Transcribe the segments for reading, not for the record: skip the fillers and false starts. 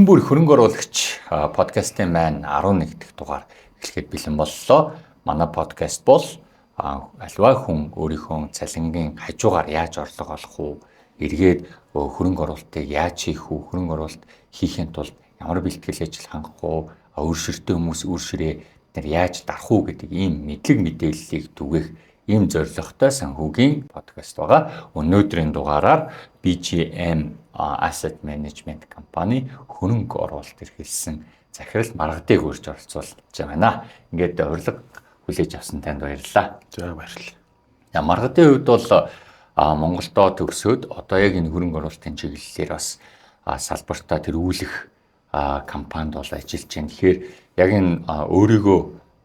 Эрхэм бүр хөрөнгө оруулагч подкастын маань 11 дахь дугаар эхлэхэд бэлэн боллоо. Манай подкаст бол альва хүн өөрийнхөө цалингийн хажуугаар яаж орлого олох уу, эргээд хөрөнгө оруулалтыг яаж хийх үү, хөрөнгө оруулалт хийхин тулд ямар бэлтгэл ажил хангах уу, өөр ширтэн хүмүүс үр ширээ нар яаж дарах уу гэдэг ийм мэдлэг мэдээллийг түгээх ийм зорилготой санхүүгийн подкаст байгаа. Өнөөдрийн дугаараар BGM Asset Management компани хөрөнгө оруулалт эрхэлсэн захирал Маргадыг урьж оролцуулж байна. Ингээд урилга хүлээж авсан танд баярлалаа. За, баярлалаа. Маргадын хувьд бол Монголдо төгсөөд одоо яг энэ хөрөнгө оруулалтын чиглэлээр бас салбартаа тэргүүлэх компанид бол ажиллаж байна. Тэгэхээр яг энэ өөрийгөө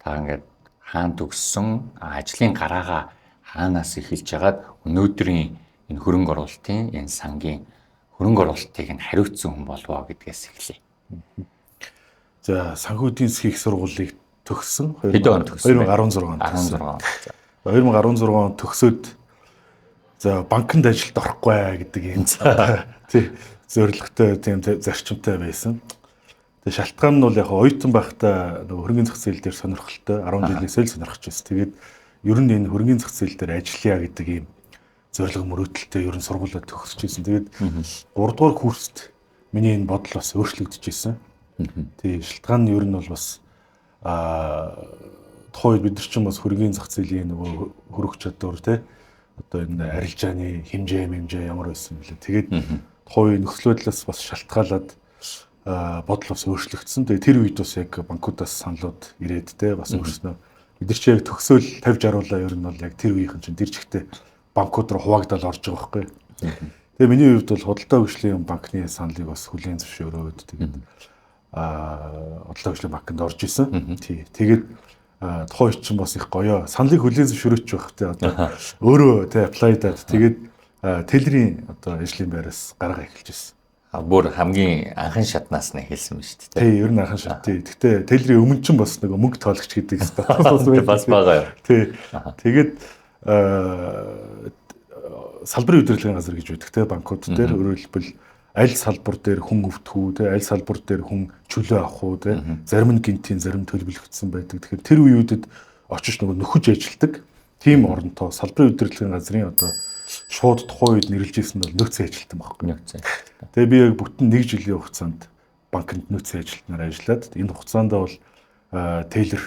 та ингээд хаан төгссөн, ажлын гараагаа хаанаас эхэлж хагаад өнөөдрийн энэ хөрөнгө оруулалтын энэ сангийн хөрөнгө оруулалтыг нь хариуцсан хүн болвоо гэдгээс эхлэе. За, санхүү эдийн засгийн их сургуулийг төгссөн. Хэдэн онд төгссөн? 2016 онд. 16 онд. 2016 онд төгсөөд за банкнд ажилд орохгүй гэдэг юм тий зорилготой, тийм зарчимтай байсан. Тэгээ шалтгаан нь бол яг оюутан байхдаа нөгөө хөрөнгөний зах зээл дээр сонирхолтой, 10 жилээс л сонирхож байсан. Тэгээд ер нь энэ хөрөнгөний зах зээл дээр ажиллая гэдэг ийм зорилго мөрөөдөлтэй ер нь сургуулиуд төгсөж байсан. Тэгээд 3 дугаар курст миний энэ бодол бас өөрчлөгдөж байсан. Тэгээ шалтгаан нь ер нь бол бас тухайн үед бид нар чинь бас хөрөнгөний зах зээлийн нөгөө хөрөх чадвар те одоо энэ арилжааны хэмжээ хэмжээ ямар байсан бэлээ. Тэгээд тухайн үеийн нөхцөл байдлаас бас шалтгаалаад бодол бас өөрчлөгдсөн. Тэгээ тэр үед бас яг банкудаас саналууд ирээд те бас өөрснөө бид нар чи яг төгсөөл 50 60-уулаа ер нь бол яг тэр үеийнхэн чинь тэр чигтээ банкуд руу хуваагдал орж байгаа байхгүй. Тэгээ миний хувьд бол худалдаа хөгжлийн банкны саналыг бас хүлээн зөвшөөрөөд тэгээд худалдаа хөгжлийн банкнд орж исэн. Тий. Тэгээд тухайн үед чинь бас их гоё саналыг хүлээн зөвшөөрөөч байх те одоо өөрөө те apply-даад тэгээд teller-ийн одоо ажлын байраас гаргаа эхэлж ирсэн. Бүр хамгийн анхан шатнаас нь эхэлсэн ба шүү дээ. Тий, ер нь анхан шат. Тий. Гэхдээ teller-ийн өмнө чинь бас нөгөө мөнгө тоологч гэдэг статус бас байгаа юу. Тий. Тэгээд салбарын удирдлагын газар гэж байдаг те банкуд дээр. Өөрөөр хэлбэл аль салбар дээр хүн өвдөх үү те, аль салбар дээр хүн чөлөө авах уу те, зарим нь гинтийн, зарим төлбөлөгдсөн байдаг. Тэгэхээр тэр үеүүдэд очиж нөгөө нөхөж ажилтдаг тийм оронтоо салбарын удирдлагын газрын одоо шууд тухайн үед нэрлэж ирсэн нь бол нөөцийн ажилтан байхгүй. Нөөцийн ажилтан. Тэгээ би яг бүтэн нэг жилийн хугацаанд банкнд нөөцийн ажилтнаар ажиллаад энэ хугацаанд бол teller,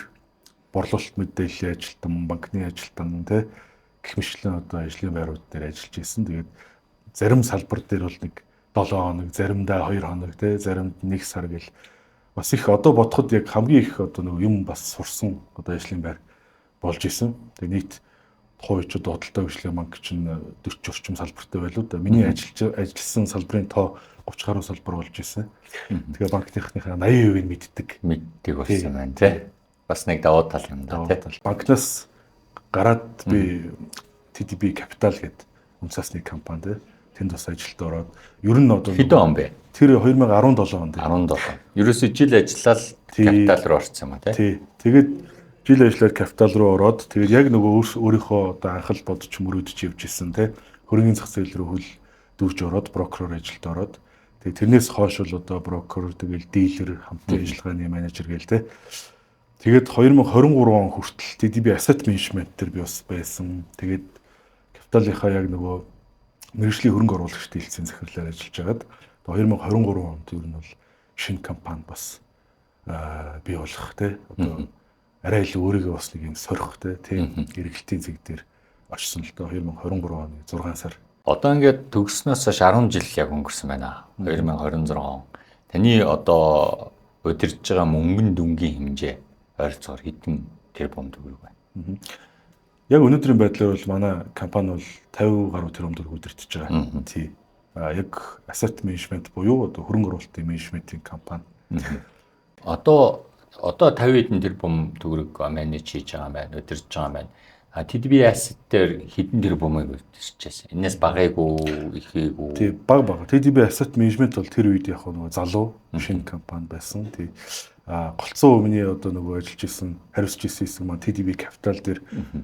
борлуулалт мэдээллийн ажилтан, банкны ажилтан те гэх мэтлэн одоо ажлын байрууд дээр ажиллаж ирсэн. Тэгээд зарим салбар дээр бол нэг 7 хоног, заримдаа 2 хоног те, заримд 1 сар гэл бас их одоо бодоход яг хамгийн их одоо нэг юм бас сурсан одоо ажлын байр болж исэн. Тэгээ нийт тухайн үед худалдаа хөгжлийн банк чинь 40 орчим салбартай байлуу да. Миний ажилласан салбарын тоо 30 гаруй салбар болж исэн. Тэгээ банкныхныхаа 80% нь мэддэг болсон байна тий. Бас нэг давуу тал юм да тий. Банкнаас гараад би TDB Capital гэдэг үнэ цаасны компани тий. Тэнд бас ажилд ороод ер нь одоо хэдэн он бэ? Тэр 2017 онд. 17. Ерөөсөө жил ажиллаад Capital руу орсон юм а тий. Тий. Тэгээд жил ажиллаад Capital руу ороод тэгээд яг нөгөө өөрийнхөө одоо анхал бодож мөрөөдөж явж исэн тий. Хөрөнгөний зах зээл рүү хөл дүрж ороод брокероор ажилд ороод тэгээд тэрнээс хойш бол одоо брокер, тэгэл дилер, хамтын ажиллагааны менежер гээл тий. Тэгээд 2023 он хүртэл TDB Asset Management дээр би бас байсан. Тэгээд Capital-ийнхаа яг нөгөө мэргэжлийн хөрөнгө оруулагчид хэлтсийн захирлаар ажиллаж байгаад 2023 онд ер нь бол шинэ компани бас бий болох тий. Одоо арай илүү өөрийгөө бас нэг юм сорих тий, тийм эргэлтийн зэг дээр очсон л доо 2023 оны 6 сар. Одоо ингээд төгснөөс хойш 10 жил яг өнгөрсөн байна. 2026 он. Таны одоо удирдах байгаа мөнгөн дүнгийн хэмжээ ойролцоогоор хэдэн тэрбум төгрөг байна? Яг өнөөдрийн байдлаар бол манай компани бол 50 гаруй тэрбум төгрөг удирдах байгаа. Тий. Яг asset management буюу одоо хөрөнгө оруулалтын менежментийн компани. Одоо 50 хэдэн тэрбум төгрөг manage хийж байгаа юм байна, удирдах байгаа юм байна. TDB Asset дээр хэдэн тэрбумыг удирдах байсан? Энээс багайгүй, ихээгүй. Тий, баг. TDB Asset Management бол тэр үед яг нөгөө залуу шинэ компани байсан. Тий. Голцоо миний одоо нөгөө ажиллаж исэн, хариуцж исэн хэсэг маань TDB Capital дээр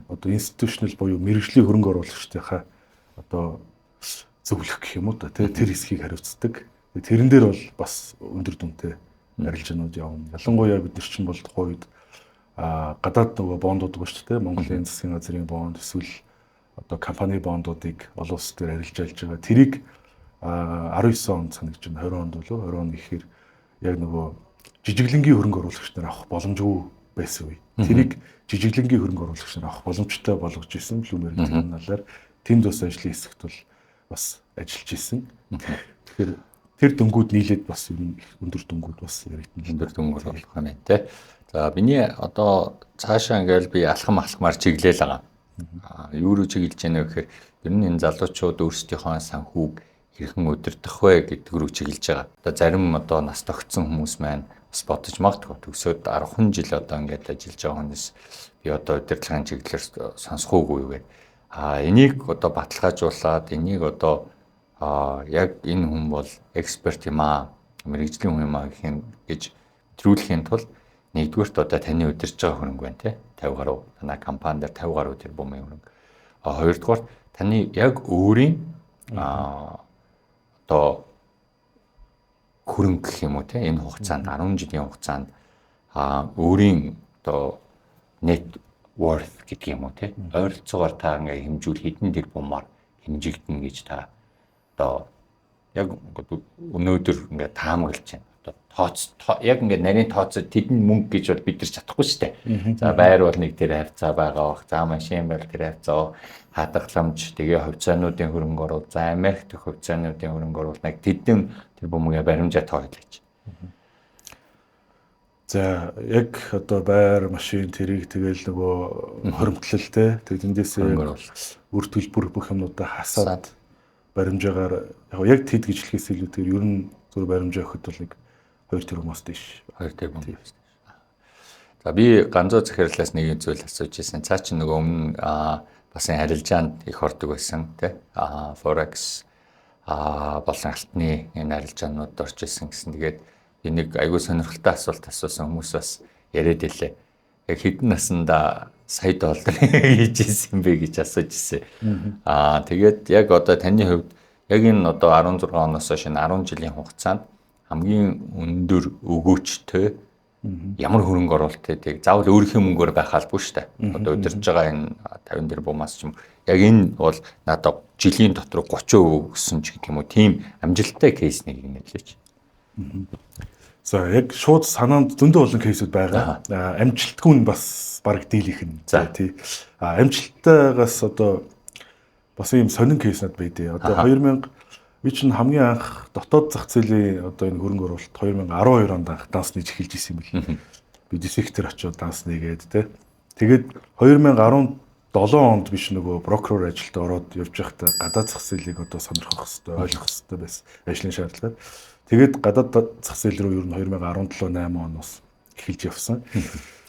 одоо institutional буюу мэргэжлийн хөрөнгө оруулагчдынхаа одоо зөвлөх гэх юм уу да тий, тэр хэсгийг хариуцдаг. Тэрэн дээр бол бас өндөр дүнтэй арилжаанууд явна. Ялангуяа бид нар чинь бол тухайн үед гадаад нөгөө бондууд байгаа шүү дээ. Монголын засгийн газрын бонд эсвэл одоо компани бондуудыг олон улс дээр арилжаалж байгаа. Тэрийг 19 онд санагдаж байна. 20 онд болов 20 он гэхээр яг нөгөө жижиглэнгийн хөрөнгө оруулагч нар авах боломжгүй байсан үе. Тэрийг жижиглэнгийн хөрөнгө оруулагч нар авах боломжтой болгож исэн Bloomberg терминалаар тэнд бас ажлын хэсэгт бол бас ажиллаж исэн. Тэгэхээр тэр дөнгүүд нийлээд бас ер нь өндөр дөнгүүд бас яригдана. Өндөр дөнгөөр болох юм байна те. За, миний одоо цаашаа ингээл би алхам алхмаар чиглээл байгаа. Юу руу чиглэж яана вэ гэхээр ер нь энэ залуучууд өөрсдийнхөө санхүүг хэрхэн удирдах вэ гэдэг рүү чиглэж байгаа. Одоо зарим одоо нас тогтсон хүмүүс маань бас бодож магадгүй. Төгсөөд 10 жил одоо ингээд ажиллаж байгаа хүнээс би одоо удирдлагын чиглэлээр сонсох уугүй юу гэдэг. Энийг одоо баталгаажуулаад, энийг одоо яг энэ хүн бол эксперт юм аа, мэргэжлийн хүн юм аа гэх юм гэж мэдрүүлэхийн тулд нэгдүгээрт одоо таны удирдах байгаа хөрөнгө байна те, 50 гаруй, танай компани дээр 50 гаруй тэрбумын хөрөнгө. Хоёрдугаарт таны яг өөрийн одоо хөрөнгө гэх юм уу те, энэ хугацаанд, 10 жилийн хугацаанд өөрийн одоо net worth гэдэг юм уу те, ойролцоогоор та ингээ хэмжүүл хэдэн тэрбумаар хэмжигдэнэ гэж та одоо яг өнөөдөр ингээ таамаглаж байна. Одоо тооц, яг ингээ нарийн тооцоо тэдэн мөнгө гэж бол бид нар чадахгүй шүү дээ. За, байр бол нэг тэр хавцаа байгаа бах. За, машин бол тэр хавцаа, хадгаламж, тэгээ хувьцаануудын хөрөнгө оруулалт, за, Америк дэх хувьцаануудын хөрөнгө оруулалт нэг тэдэн тэр бөмбөгээ баримжаа тоолж. За, яг одоо байр, машин тэрийг тэгэл нөгөө хоримтлал те, тэг тэндээсээ үр төлбөр бүх юмнуудаа хасаад баримжаагаар яг тэд гэж хэлэхээс илүүтэйгээр ер нь зөв баримжаа өгөхөд бол нэг 2 тэрбумаас дээш. 2 тэрбум. За, би ганцоо захирлаас нэг зүйл асууж ирсэн. Цаа чи нөгөө өмнө бас энэ арилжаанд их ордог байсан тий. Forex болон алтны энэ арилжаанууд орж исэн гэсэн. Тэгээд би нэг айгүй сонирхолтой асуулт асуусан, хүмүүс бас яриад илээ. Яг хэдэн наснда сая доллар хийж исэн бэ гэж асууж ирсэн. Тэгээд яг одоо таны хувьд яг энэ одоо 16 оноос хойш энэ 10 жилийн хугацаанд хамгийн өндөр өгөөчтэй ямар хөрөнгө оруулалт хийдэг, заавал өөрийнхөө мөнгөөр байх албагүй шүү дээ. Одоо удирдах байгаа энэ 50 тэрбумаас ч юм, яг энэ бол надад жилийн дотор 30% өгсөн ч гэх юм уу, тийм амжилттай case нэг нэрлээч. За, яг шууд санаанд зөндөө олон case үүд байгаа. Амжилтгүй нь бас бараг дийлэх нь. Тий. Амжилттайгаас одоо бас ийм сонин case над байдیں۔ Одоо 2000 би чинь хамгийн анх дотоод зах зээлийн одоо энэ хөрөнгө оруулалт 2012 онд анх данс нээж эхэлж исэн юм бэл. Би дисектор очиод данс нээгээд те. Тэгээд 2017 онд биш, нөгөө брокероор ажилд ороод явж байхдаа гадаад зах зээлийг одоо сонирхох хэвээр, ойлгох хэвээр байсан ажлын шаардлагаар. Тэгээд гадаад зах зээл рүү ер нь 2017 8 оноос эхэлж явсан.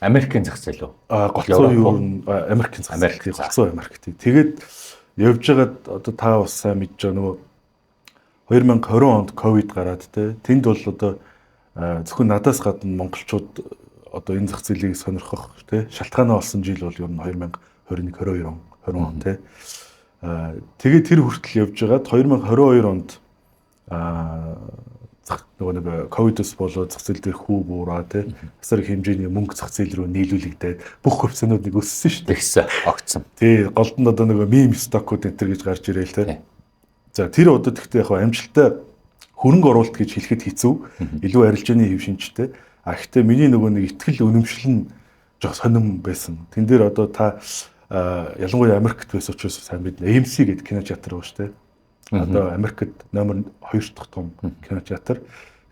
Америкийн зах зээл үү? Голцоо ер нь Америкийн зах зээл, голцоо Америк тий. Тэгээд явж байгаад одоо та бас сайн мэдж байгаа, нөгөө 2020 онд ковид гараад те, тэнд бол одоо зөвхөн надаас гадна монголчууд одоо энэ зах зээлийг сонирхох те шалтгаанаа олсон жил бол ер нь 2021 22 он, 20 он те. Тэгээд тэр хүртэл явж байгаад 2022 онд нөгөө нэг ковидос болоод зах зээл дээр хүү буураа те, асар их хэмжээний мөнгө зах зээл рүү нийлүүлэгдээд бүх хувьцаанууд нэг өссөн шүү дээ. Тэгсэн огцсон. Тий, голд нь одоо нөгөө meme stock ууд энэ төр гэж гарч ирээл те. За, тэр одоо тэгтээ яг амжилттай хөрөнгө оруулалт гэж хэлэхэд хэцүү. Илүү арилжааны хэв шинжтэй. Гэхдээ миний нөгөө нэг итгэл үнэмшил нь жоох сонирн байсан. Тэн дээр одоо та ялангуяа Америкт байсан учраас сайн мэднэ. AMC гэдэг кино театр байгаа шүү дээ. Одоо Америкт номер 2 дахь том кино театр.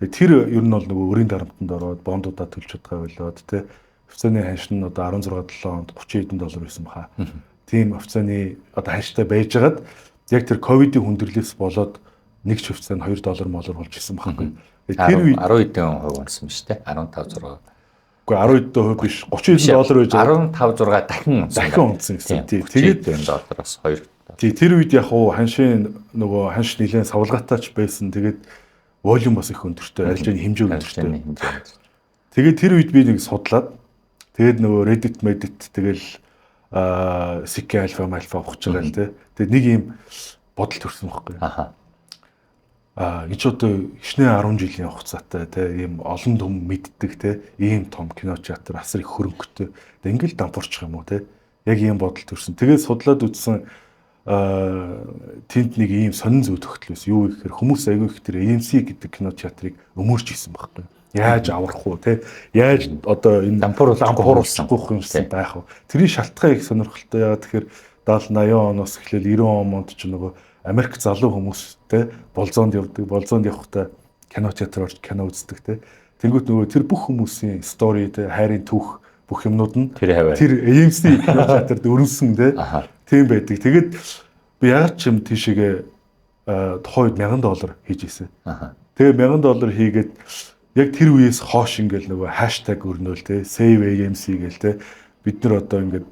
Тэр ер нь бол нөгөө өрийн дарамтанд ороод бондуудаа төлж чадгаа болоод тэ, хувьцааны ханш нь одоо 16 7 онд 30 хэдэн доллар байсан баха. Тийм хувьцааны одоо ханштай байжгаад яг тэр ковидын хүндрэлээс болоод нэг ч хувьцаа нь 2 доллар молор болж исэн байхгүй. Тэр үед 10 хэдэн хувь унсан шүү дээ. 15 6. Үгүй, 10 хэдэн хувь биш, 30 хэдэн доллар байж 15 6 дахин унсан. Дахин унсан гэсэн. Тий. Тэгээд доллароос 2. Тий, тэр үед яг уу ханшийн нөгөө ханш нэлээд савлгаатайч байсан. Тэгээд volume бас их өндөртэй, арилжааны хэмжээ өндөртэй. Тэгээд тэр үед би нэг судлаад, тэгээд нөгөө Reddit Reddit тэгэл Seeking Alpha Alpha ухаж байгаа л те. Тэгээд нэг юм бодол төрсөн байхгүй. гэж одоо хичнээн 10 жилийн хугацаатай те ийм олон түм мэддэг те ийм том кино театр асар их хөрөнгөтэй. Тэг ингээл дампуурчих юм уу те. Яг ийм бодол төрсөн. Тэгээд судлаад үзсэн, тэнд нэг ийм сонин зүйл тогтол байсан. Юу гэхээр хүмүүс аягүй их тэр AMC гэдэг кино театрыг өмөрч исэн байхгүй. Яаж аврах уу те? Яаж одоо энэ дампууруулахгүй юмсан байх вэ? Тэрийн шалтгаан их сонирхолтой. Яагаад тэгэхээр 70 80 оноос эхлээл 90 онд ч нөгөө Америк залуу хүмүүс те болзоонд явдаг. Болзоонд явахдаа кино театр орж кино үздэг те. Тэнгүүт нөгөө тэр бүх хүмүүсийн story те, хайрын түүх бүх юмнууд нь тэр AMC кино театрт өрнөсөн те. Тийм байдаг. Тэгээд би яагаад ч юм тийшээгээ тухайн үед $1000 хийж исэн. Тэгээ $1000 хийгээд яг тэр үеэс хоош ингээл нөгөө хаштаг өрнөөл те, save AMC гээл те. Бид нар одоо ингээд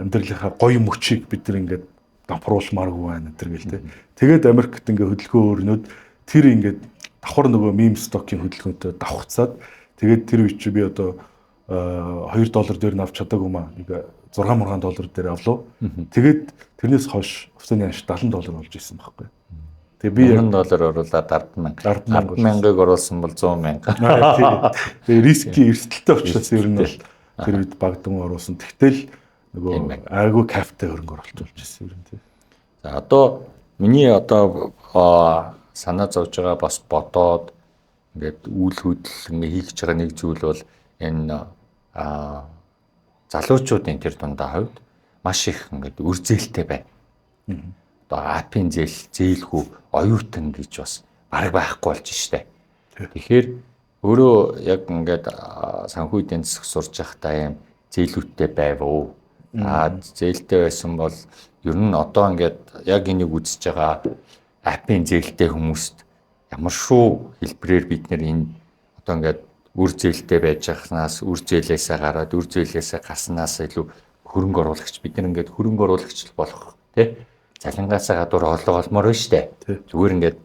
амьдралынхаа гоё мөчийг бид нар ингээд дампууруулмааргүй байна энэ гэл те. Тэгээд Америкт ингээ хөдөлгөөн өрнөд тэр ингээд давхар нөгөө meme stock-ийн хөдөлгөөнтэй давхцаад тэгээд тэр үе чи би одоо $2 дээр нь авч чадаагүй маа. Нэг 6 мургаан доллар дээр авлаа. Тэгээд тэрнээс хойш хувьцааны ханш $70 болж исэн байхгүй. Тэгээ би $1000 оруулаад 10,000. 10,000-ыг оруулсан бол 100,000. Тэгээ risk-ийн эрсдэлтэй учраас ер нь бол тэр үед багдан оруулсан. Тэгтэл нөгөө айгүй каптай хөрөнгө оруулалт болж ирсэн ер нь тий. За одоо миний одоо санаа зовж байгаа, бас бодоод ингээд үйл хөдлөл ингээд хийх гэж байгаа нэг зүйл бол энэ залуучуудын тэр дундаа хувьд маш их ингээд үр зээлтэй байна. Одоо app-ын зээл зээлгүй оюутан гэж бас бараг байхгүй болж штэ. Тэгэхээр өөрөө яг ингээд санхүү эдийн засаг сурж байхдаа ийм зээлүүдтэй байв уу? Зээлтэй байсан бол ер нь одоо ингээд яг энийг үзэж байгаа app-ын зээлтэй хүмүүст ямар шүү хэлбэрээр бид нэр энэ одоо ингээд үр зээлтэй байж байхнаас үр зээлээсээ гараад үр зээлээсээ гарснаас илүү хөрөнгө оруулагч бид нар ингээд хөрөнгө оруулагч болох тий цалингаасаа гадуур орлого олмоор байна штэ. Зүгээр ингээд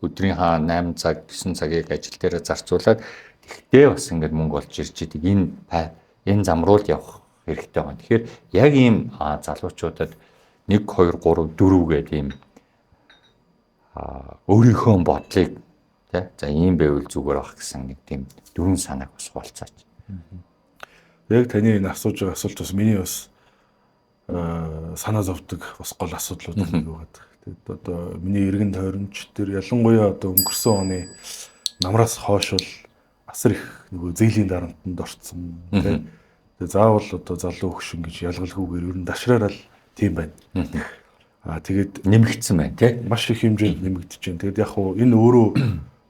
өдрийнхаа 8 цаг 9 цагийг ажил дээр зарцуулаад тэгтээ бас ингээд мөнгө олж ирж идэг. Энэ зам руу л явах хэрэгтэй байна. Тэгэхээр яг ийм залуучуудад 1 2 3 4 гэдэг ийм өөрийнхөө бодлыг тий за ийм байвал зүгээр байх гэсэн нэг тийм дөрвөн санааг бас хуваалцаач. Яг таны энэ асууж байгаа асуулт бас миний бас санаа зовдөг бас гол асуудлууд нэг байгаа. Тэгээд одоо миний эргэн тойронч тэр ялангуяа одоо өнгөрсөн оны намраас хойш бол асар их нөгөө зээлийн дарамтанд орцсон тий. Тэгээд заавал одоо залуу хөгшин гэж ялгалгүйгээр ер нь дашраараа л тийм байна. Тэгээд нэмэгдсэн байна тий. Маш их хэмжээнд нэмэгдэж байна. Тэгээд яг хуу энэ өөрөө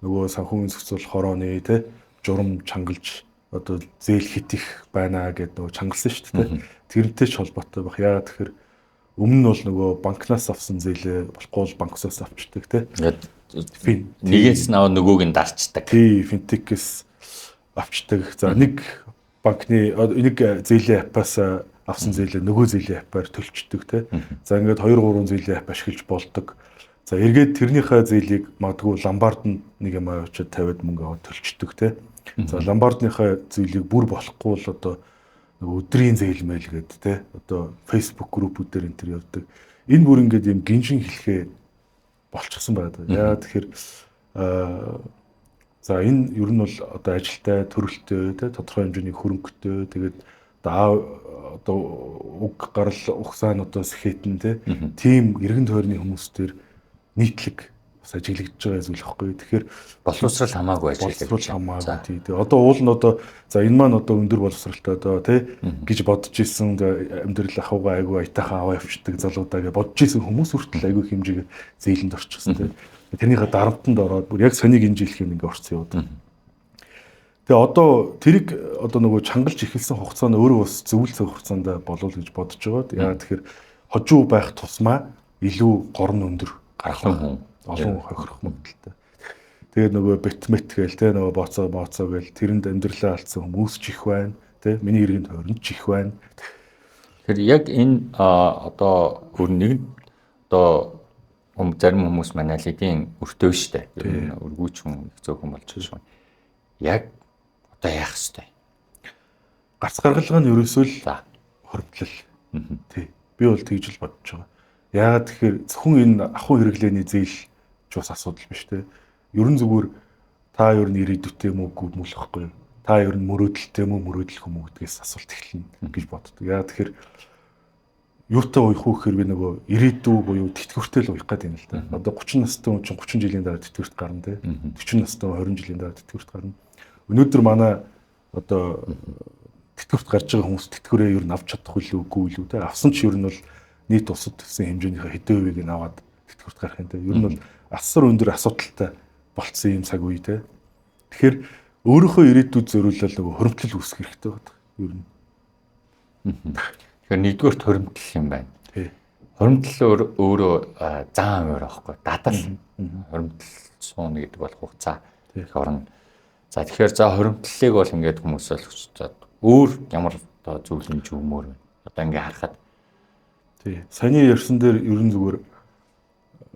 нөгөө санхүүгийн зохицуул хорооны тий журам чангалж одоо зээл хит их байна гэдэг нөгөө чангалсан шүү дээ. Тэрнтэй ч холбоотой баг. Яагаад тэгэхээр өмнө нь бол нөгөө банкнаас авсан зээлээ болохгүй бол банксаас авчдаг тий. Нэгээс нь аваа нөгөөг нь дарчдаг. Тий, финтекээс авчдаг. За нэг банкны нэг зээлийн app-аас авсан зээлээ нөгөө зээлийн app-аар төлчдөг тий. За ингээд 2 3 зээлийн app ашиглаж болдог. За эргээд тэрнийхээ зээлийг магадгүй ломбард нэг юм авчиад тавиад мөнгө аваад төлчдөг тий. За ломбардныхаа зээлийг бүр болохгүй бол одоо нөгөө өдрийн зээл мэйл гээд тий одоо Facebook группүүдээр энэ төр явдаг. Энэ бүр ингээд юм гинжин хэлхээ болчихсон байдаг. Яа тэгэхээр за энэ ер нь бол одоо ажилтай, төрөлтөө тий тодорхой хэмжээний хөрөнгөтэй, тэгээд одоо уг гарал ухсаа нь одоо сэхэтэн тий тийм эргэн тойрны хүмүүстээр нийтлэг бас ажиглагдж байгаа зүйл байхгүй. Тэгэхээр боловсрал хамаагүй ажиглагдж боловсрал хамаагүй тий. Тэгээ одоо уул нь одоо за энэ маань одоо өндөр боловсралтай одоо тий гэж бодож исэн, амьдрал ахуйгаа айгүй аятайхан аваа явчихдаг залуудаа гэж бодож исэн хүмүүс хүртэл айгүй хэмжээгээр зээлэнд орчихсон тий. Тэрнийхээ дарамтанд ороод бүр яг соник энэ жилх юм ингээ орсон юм. Тэгээ одоо тэрийг одоо нөгөө чангалж эхэлсэн хугацаа нь өөрөө бас зөвүүл цаг хугацаанд болов гэж бодож байгаа. Яагаад тэгэхээр хожуу байх тусмаа илүү горн өндөр гарах, олон хохирох магадaltaй. Тэгээд нөгөө битмет гээл те нөгөө боцоо моцоо гээл тэрэнд амьдралаа алдсан хүмүүс ч их байна те, миний иргэн тойронд ч их байна. Тэгэхээр яг энэ одоо өөр нэг одоо зарим хүмүүс манай лидийн өртөө штэ. Ер нь өргүүч хүн их зөөхөн болж байгаа шүү. Яг одоо яах ёстой? Гарц гаргалгаа нь ерөөсөө л хоримтлал. Тий. Би бол тэгж л бодож байгаа. Яагаад тэгэхээр зөвхөн энэ ахуй хэрэглээний зээл ч бас асуудал биш те. Ер нь зүгээр та ер нь ирээдүйтэй юм уу үгүй юм уу? Та ер нь мөрөөдөлтэй юм уу мөрөөдөлгүй юм уу гэдгээс асуулт эхэлнэ гэж боддог. Яа тэгэхээр юутай уях уу гэхээр би нөгөө ирээдүй буюу тэтгэвртэй л уях гээд байна л да. Одоо 30 настай хүн чинь 30 жилийн дараа тэтгэврт гарна те. 40 настай хүн 20 жилийн дараа тэтгэврт гарна. Өнөөдөр манай одоо тэтгэврт гарч байгаа хүмүүс тэтгэврээ ер нь авч чадах үлээ үгүй үлээ те. Авсан ч ер нь бол нийт улсад төлсөн хэмжээнийхээ хэдэн хувийг нь аваад тэтгэврт гарах юм те. Ер нь бол асар өндөр асуудалтай болцсон юм цаг үе те. Тэгэхээр өөрийнхөө ирээдүйд зориулаад нөгөө хоримтлал үүсгэх хэрэгтэй байна. Ер нь. Тэгэхээр нэгдүгээрт хоримтлал юм байна. Тий. Хоримтлал өөрөө зан өөр аахгүй. Дадал. Хоримтлал сууна гэдэг бол хугацаа их орно. За тэгэхээр за хоримтлалыг бол ингээд хүмүүс ойлгож өөр ямар одоо зөвлөмж өгмөр байна. Одоо ингээд харахад. Тий. Саяны ярьсан дээр ер нь зүгээр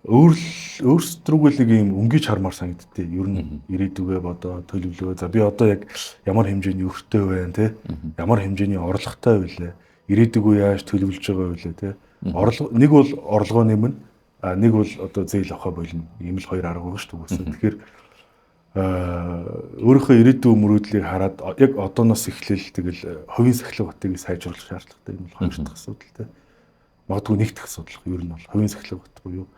өөрсдрүүгээ л нэг юм өнгөж хармаар санагдтыг. Ер нь ирээдүгээ бодоо, төлөвлөгөө. За би одоо яг ямар хэмжээний өртөө байна те? Ямар хэмжээний орлоготой вүлээ? Ирээдүгөө яаж төлөвлөж байгаа вүлээ те? Орлого нэг бол орлогоо нэмнэ, а нэг бол одоо зээл авахаа болно. Ийм л хоёр арга байгаа шүү дээ. Тэгэхээр өөрийнхөө ирээдүйн мөрөөдлийг хараад яг одооноос эхлээл тэгэл хувийн сахилга батыг сайжруулах шаардлагатай. Энэ бол хоёр дахь асуудал те. Магадгүй нэг дахь асуудал ер нь бол хувийн сахилга бат буюу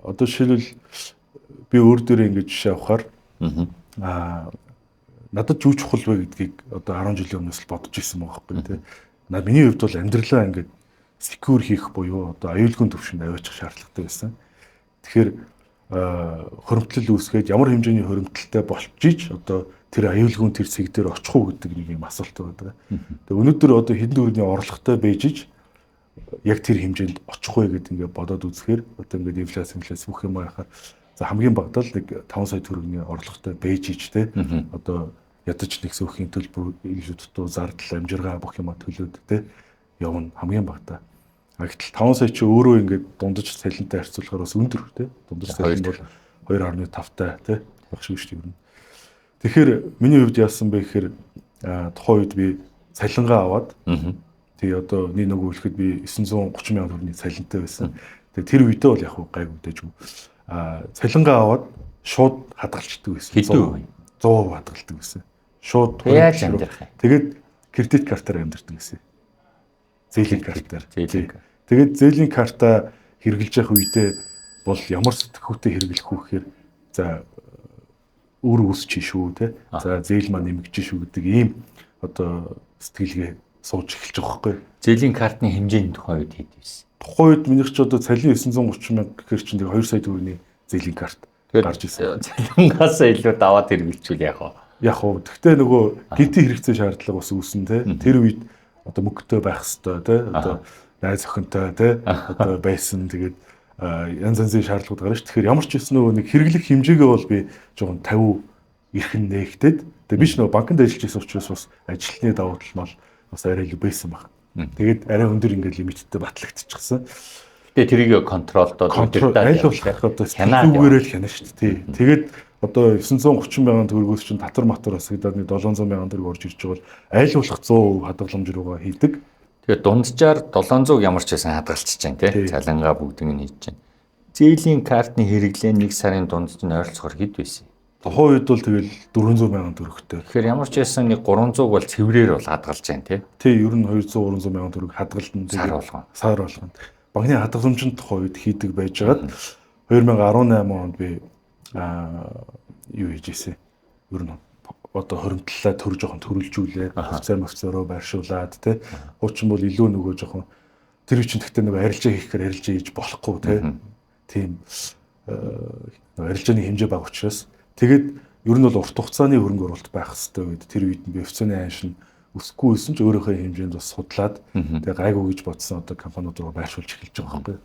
одоо жишээлбэл би өөр дээрээ ингэж жишээ авахаар надад юу чухал вэ гэдгийг одоо 10 жилийн өмнөөс л бодож ирсэн байгаа байхгүй тий. Миний хувьд бол амьдралаа ингээд secure хийх буюу одоо аюулгүй төвшөнд аваачих шаардлагатай байсан. Тэгэхээр хоримтлал үүсгээд ямар хэмжээний хоримтлалтай болчихж одоо тэр аюулгүй тэр цэг дээр очих уу гэдэг нэг юм асуулт байдаг. Тэгээ өнөөдөр одоо хэдэн төгрөгийн орлоготой байж ич яг тэр хэмжээнд очих вэ гэдэг ингээд бодоод үзэхээр одоо ингээд инфляц бүх юм яхаар за хамгийн багадаа л нэг 5 сая төгрөгийн орлоготой байж ич те одоо ядаж нэг сөххийн төлбөр илүү дутуу зардал амжиргаа бүх юма төлөөд те явна хамгийн багадаа. А гэтэл 5 сая чи өөрөө ингээд дундаж цалинтай харьцуулахаар бас өндөр те дундаж цалин бол 2.5 таа те баг шиг шүү дээ ер нь. Тэгэхээр миний хувьд яасан бэ гэхээр тухайн үед би цалингаа аваад тэгээ одоо нэг нөгөө хэлэхэд би 930 сая төгрөгийн цалинтай байсан. Тэгээ тэр үедээ бол яг гайгүй дэжгүй. Цалингаа аваад шууд хадгалчдаг байсан. Хэдэн хувь? 100% хадгалдаг байсан. Шууд яаж амьдрах юм? Тэгээд кредит картаар амьдардаг гэсэн. Зээлийн картаар. Зээлийн. Тэгээд зээлийн карта хэрэглэж явах үедээ бол ямар сэтгхүүтэй хэрэглэх үү гэхээр за өөр үүсч шүү те. За зээл маань нэмэгдэж шүү гэдэг ийм одоо сэтгэлгээ сууж эхэлж байгаа байхгүй. Зээлийн картны хэмжээ нь тухайн үед хэд байсан? Тухайн үед минийх ч одоо цалин 930 мянга гэхэр чинь 2 сая төгрөгийн зээлийн карт гарч ирсэн. Цалингаас илүү даваад хэрэглэчихвэл яах вэ? Яг уу. Тэгтээ нөгөө гэртийн хэрэгцээ шаардлага бас үүсэн те. Тэр үед одоо мөнгөтэй байх хэвээр те. Одоо найз охинтой те. Одоо байсан. Тэгээд янз янзын шаардлагууд гарна ш. Тэгэхээр ямар ч байсан нөгөө нэг хэрэглэх хэмжээгээ бол би жоохон 50 эрхэн нээгдээд тэгээ би ч нөгөө банкнд ажиллаж байсан учраас бас ажилтны давуу тал мал бас арай илүү байсан баг. Тэгээд арай өндөр ингээд лимиттэй батлагдчихсан. Тэгээ тэрийг контролдоод удирдаад аль болох одоо зүгээрээ л хяна шүү дээ. Тэгээд одоо 930 мянган төгрөгөөс чинь татвар матвар хасагдаад нэг 700 мянган төгрөг орж ирж байгаа бол аль болох 100% хадгаламж руугаа хийдэг. Тэгээд дунджаар 700 ямар ч байсан хадгалчихж байна тий. Цалингаа бүгдийг нь хийж байна. Зээлийн картны хэрэглээ нэг сарын дундаж нь ойролцоогоор хэд байсан? Тухайн үед бол тэгэл 400 мянган төгрөгтэй. Тэгэхээр ямар ч байсан нэг 300 бол цэврээр бол хадгалж байна тий. Тий, ер нь 200 300 мянган төгрөг хадгална. Сар болгоно. Сар болгоно. Банкны хадгаламжинд тухайн үед хийдэг байжгаад 2018 онд би юу хийж ирсэн. Ер нь одоо хоримтлалаа төр жоохон төрөлжүүлээд хувьцаа мөвцөөрөө байршуулад тий. Хуучин бол илүү нөгөө жоохон тэр чинь гэхдээ нөгөө арилжаа хийхээр арилжаа хийж болохгүй тий. Тийм арилжааны хэмжээ бага учраас тэгээд ер нь бол урт хугацааны хөрөнгө оруулалт байх хэрэгтэй үед тэр үед нь би хувьцааны аншин өсөхгүй байсан ч өөрийнхөө хэмжээнд бас судлаад тэгээ гайгүй гэж бодсон одоо компаниуд руу байршуулж эхэлж байгаа байхгүй.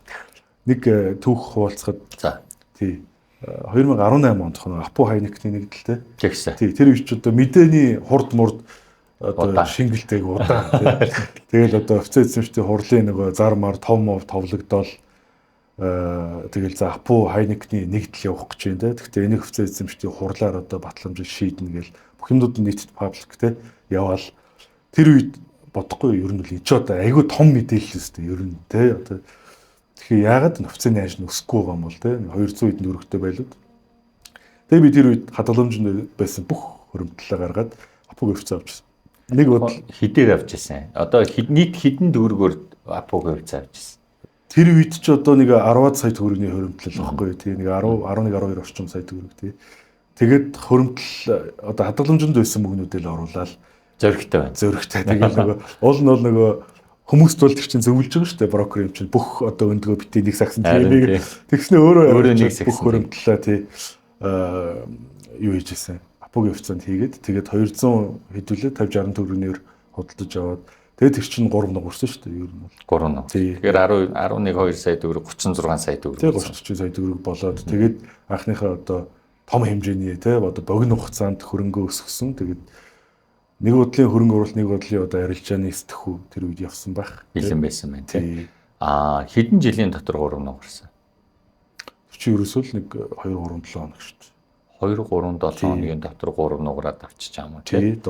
Нэг түүх хуваалцахад за тий 2018 онд нөгөө Апу Хайникны нэгдэлтэй. Тэгсэн. Тий, тэр үеч одоо мэдээний хурд мурд одоо шингэлтэйг удаан тий. Тэгэл одоо офицер эзэмшдийн хурлын нөгөө зар мар том мов товлогдоол тэгэл за Апу Хайникны нэгдэл явах гэж байна те. Гэхдээ энэ офицер эзэмшдийн хурлаар одоо батламжийг шийднэ гэл бүх юмнууд нийтэд паблик те яваал тэр үед бодохгүй ер нь л энэ ч одоо айгүй том мэдээлэл өстэй ер нь те одоо тэгэхээр яагаад нөхцөний ажил өсөхгүй байгаа юм бол те 200 хэдэн төгрөгтэй байлууд. Тэгээ би тэр үед хадгаламжинд байсан бүх хөрөмтлөө гаргаад Апуг хувьцаа авчихсан. Нэг бодол хэдээр авч ирсэн. Одоо нийт хэдэн төгрөгөөр Апуг хувьцаа авч ирсэн. Тэр үед ч одоо нэг 10 сая төгрөгийн хөрөмтлөл багхгүй тий, нэг 10 11 12 орчим сая төгрөг тий. Тэгээд хөрөмтөл одоо хадгаламжинд байсан мөнгнүүдээ л оруулаад зөрөгтэй байна. Зөрөгтэй. Тэгээд нөгөө уул нь бол нөгөө хүмүүст бол тэр чинь зөвлөж байгаа шүү дээ, брокер юм чинь бүх одоо өндгөө битээ нэг сагсан тийм. Тэгснэ өөрөө нэг бүх хөрөмтлөө тий юу хийж исэн. Апугийн хувьцаанд хийгээд тэгээд 200 хэдүүлээ 50 60 төгрөгнөөр худалдаж аваад тэгээд тэр чинь 3 нэг өрсөн шүү дээ ер нь бол 3 нэг. Тэгэхээр 10 11 2 сая төгрөг 36 сая төгрөг. Тийм 34 сая төгрөг болоод тэгээд анхныхаа одоо том хэмжээний тий одоо богино хугацаанд хөрөнгөө өсгсөн. Тэгээд нэг бодлын хөрөнгө оруулалт, нэг бодлын одоо арилжааны сэтгхүү тэр үед явсан байх. Бэлэн байсан байна тий. Аа хэдэн жилийн дотор 3 нэг гарсан? Тэр чинь ерөөсөө л нэг 2 3 7 хоног шүү дээ. 2 3 7 хоногийн дотор 3 нугараад авчиж байгаа юм тий.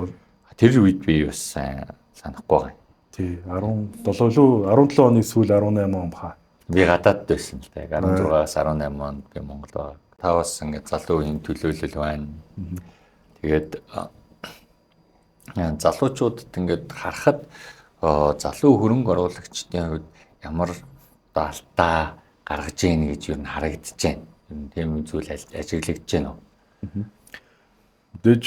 Тэр үед би бас сайн санахгүй байгаа. Тий 17 лөө 17 оны сүүл 18 он баха. Би гадаадд байсан л да. 16-аас 18 онд би Монголд байгаа. Та бас ингээд залуу үеийн төлөөлөл байна. Тэгээд залуучуудад ингээд харахад залуу хөрөнгө оруулагчдын хувьд ямар одоо алдаа гаргаж ийн гэж юу н харагдаж байна. Ер нь тийм зүйл ажиглагдаж байна уу? Мэдээж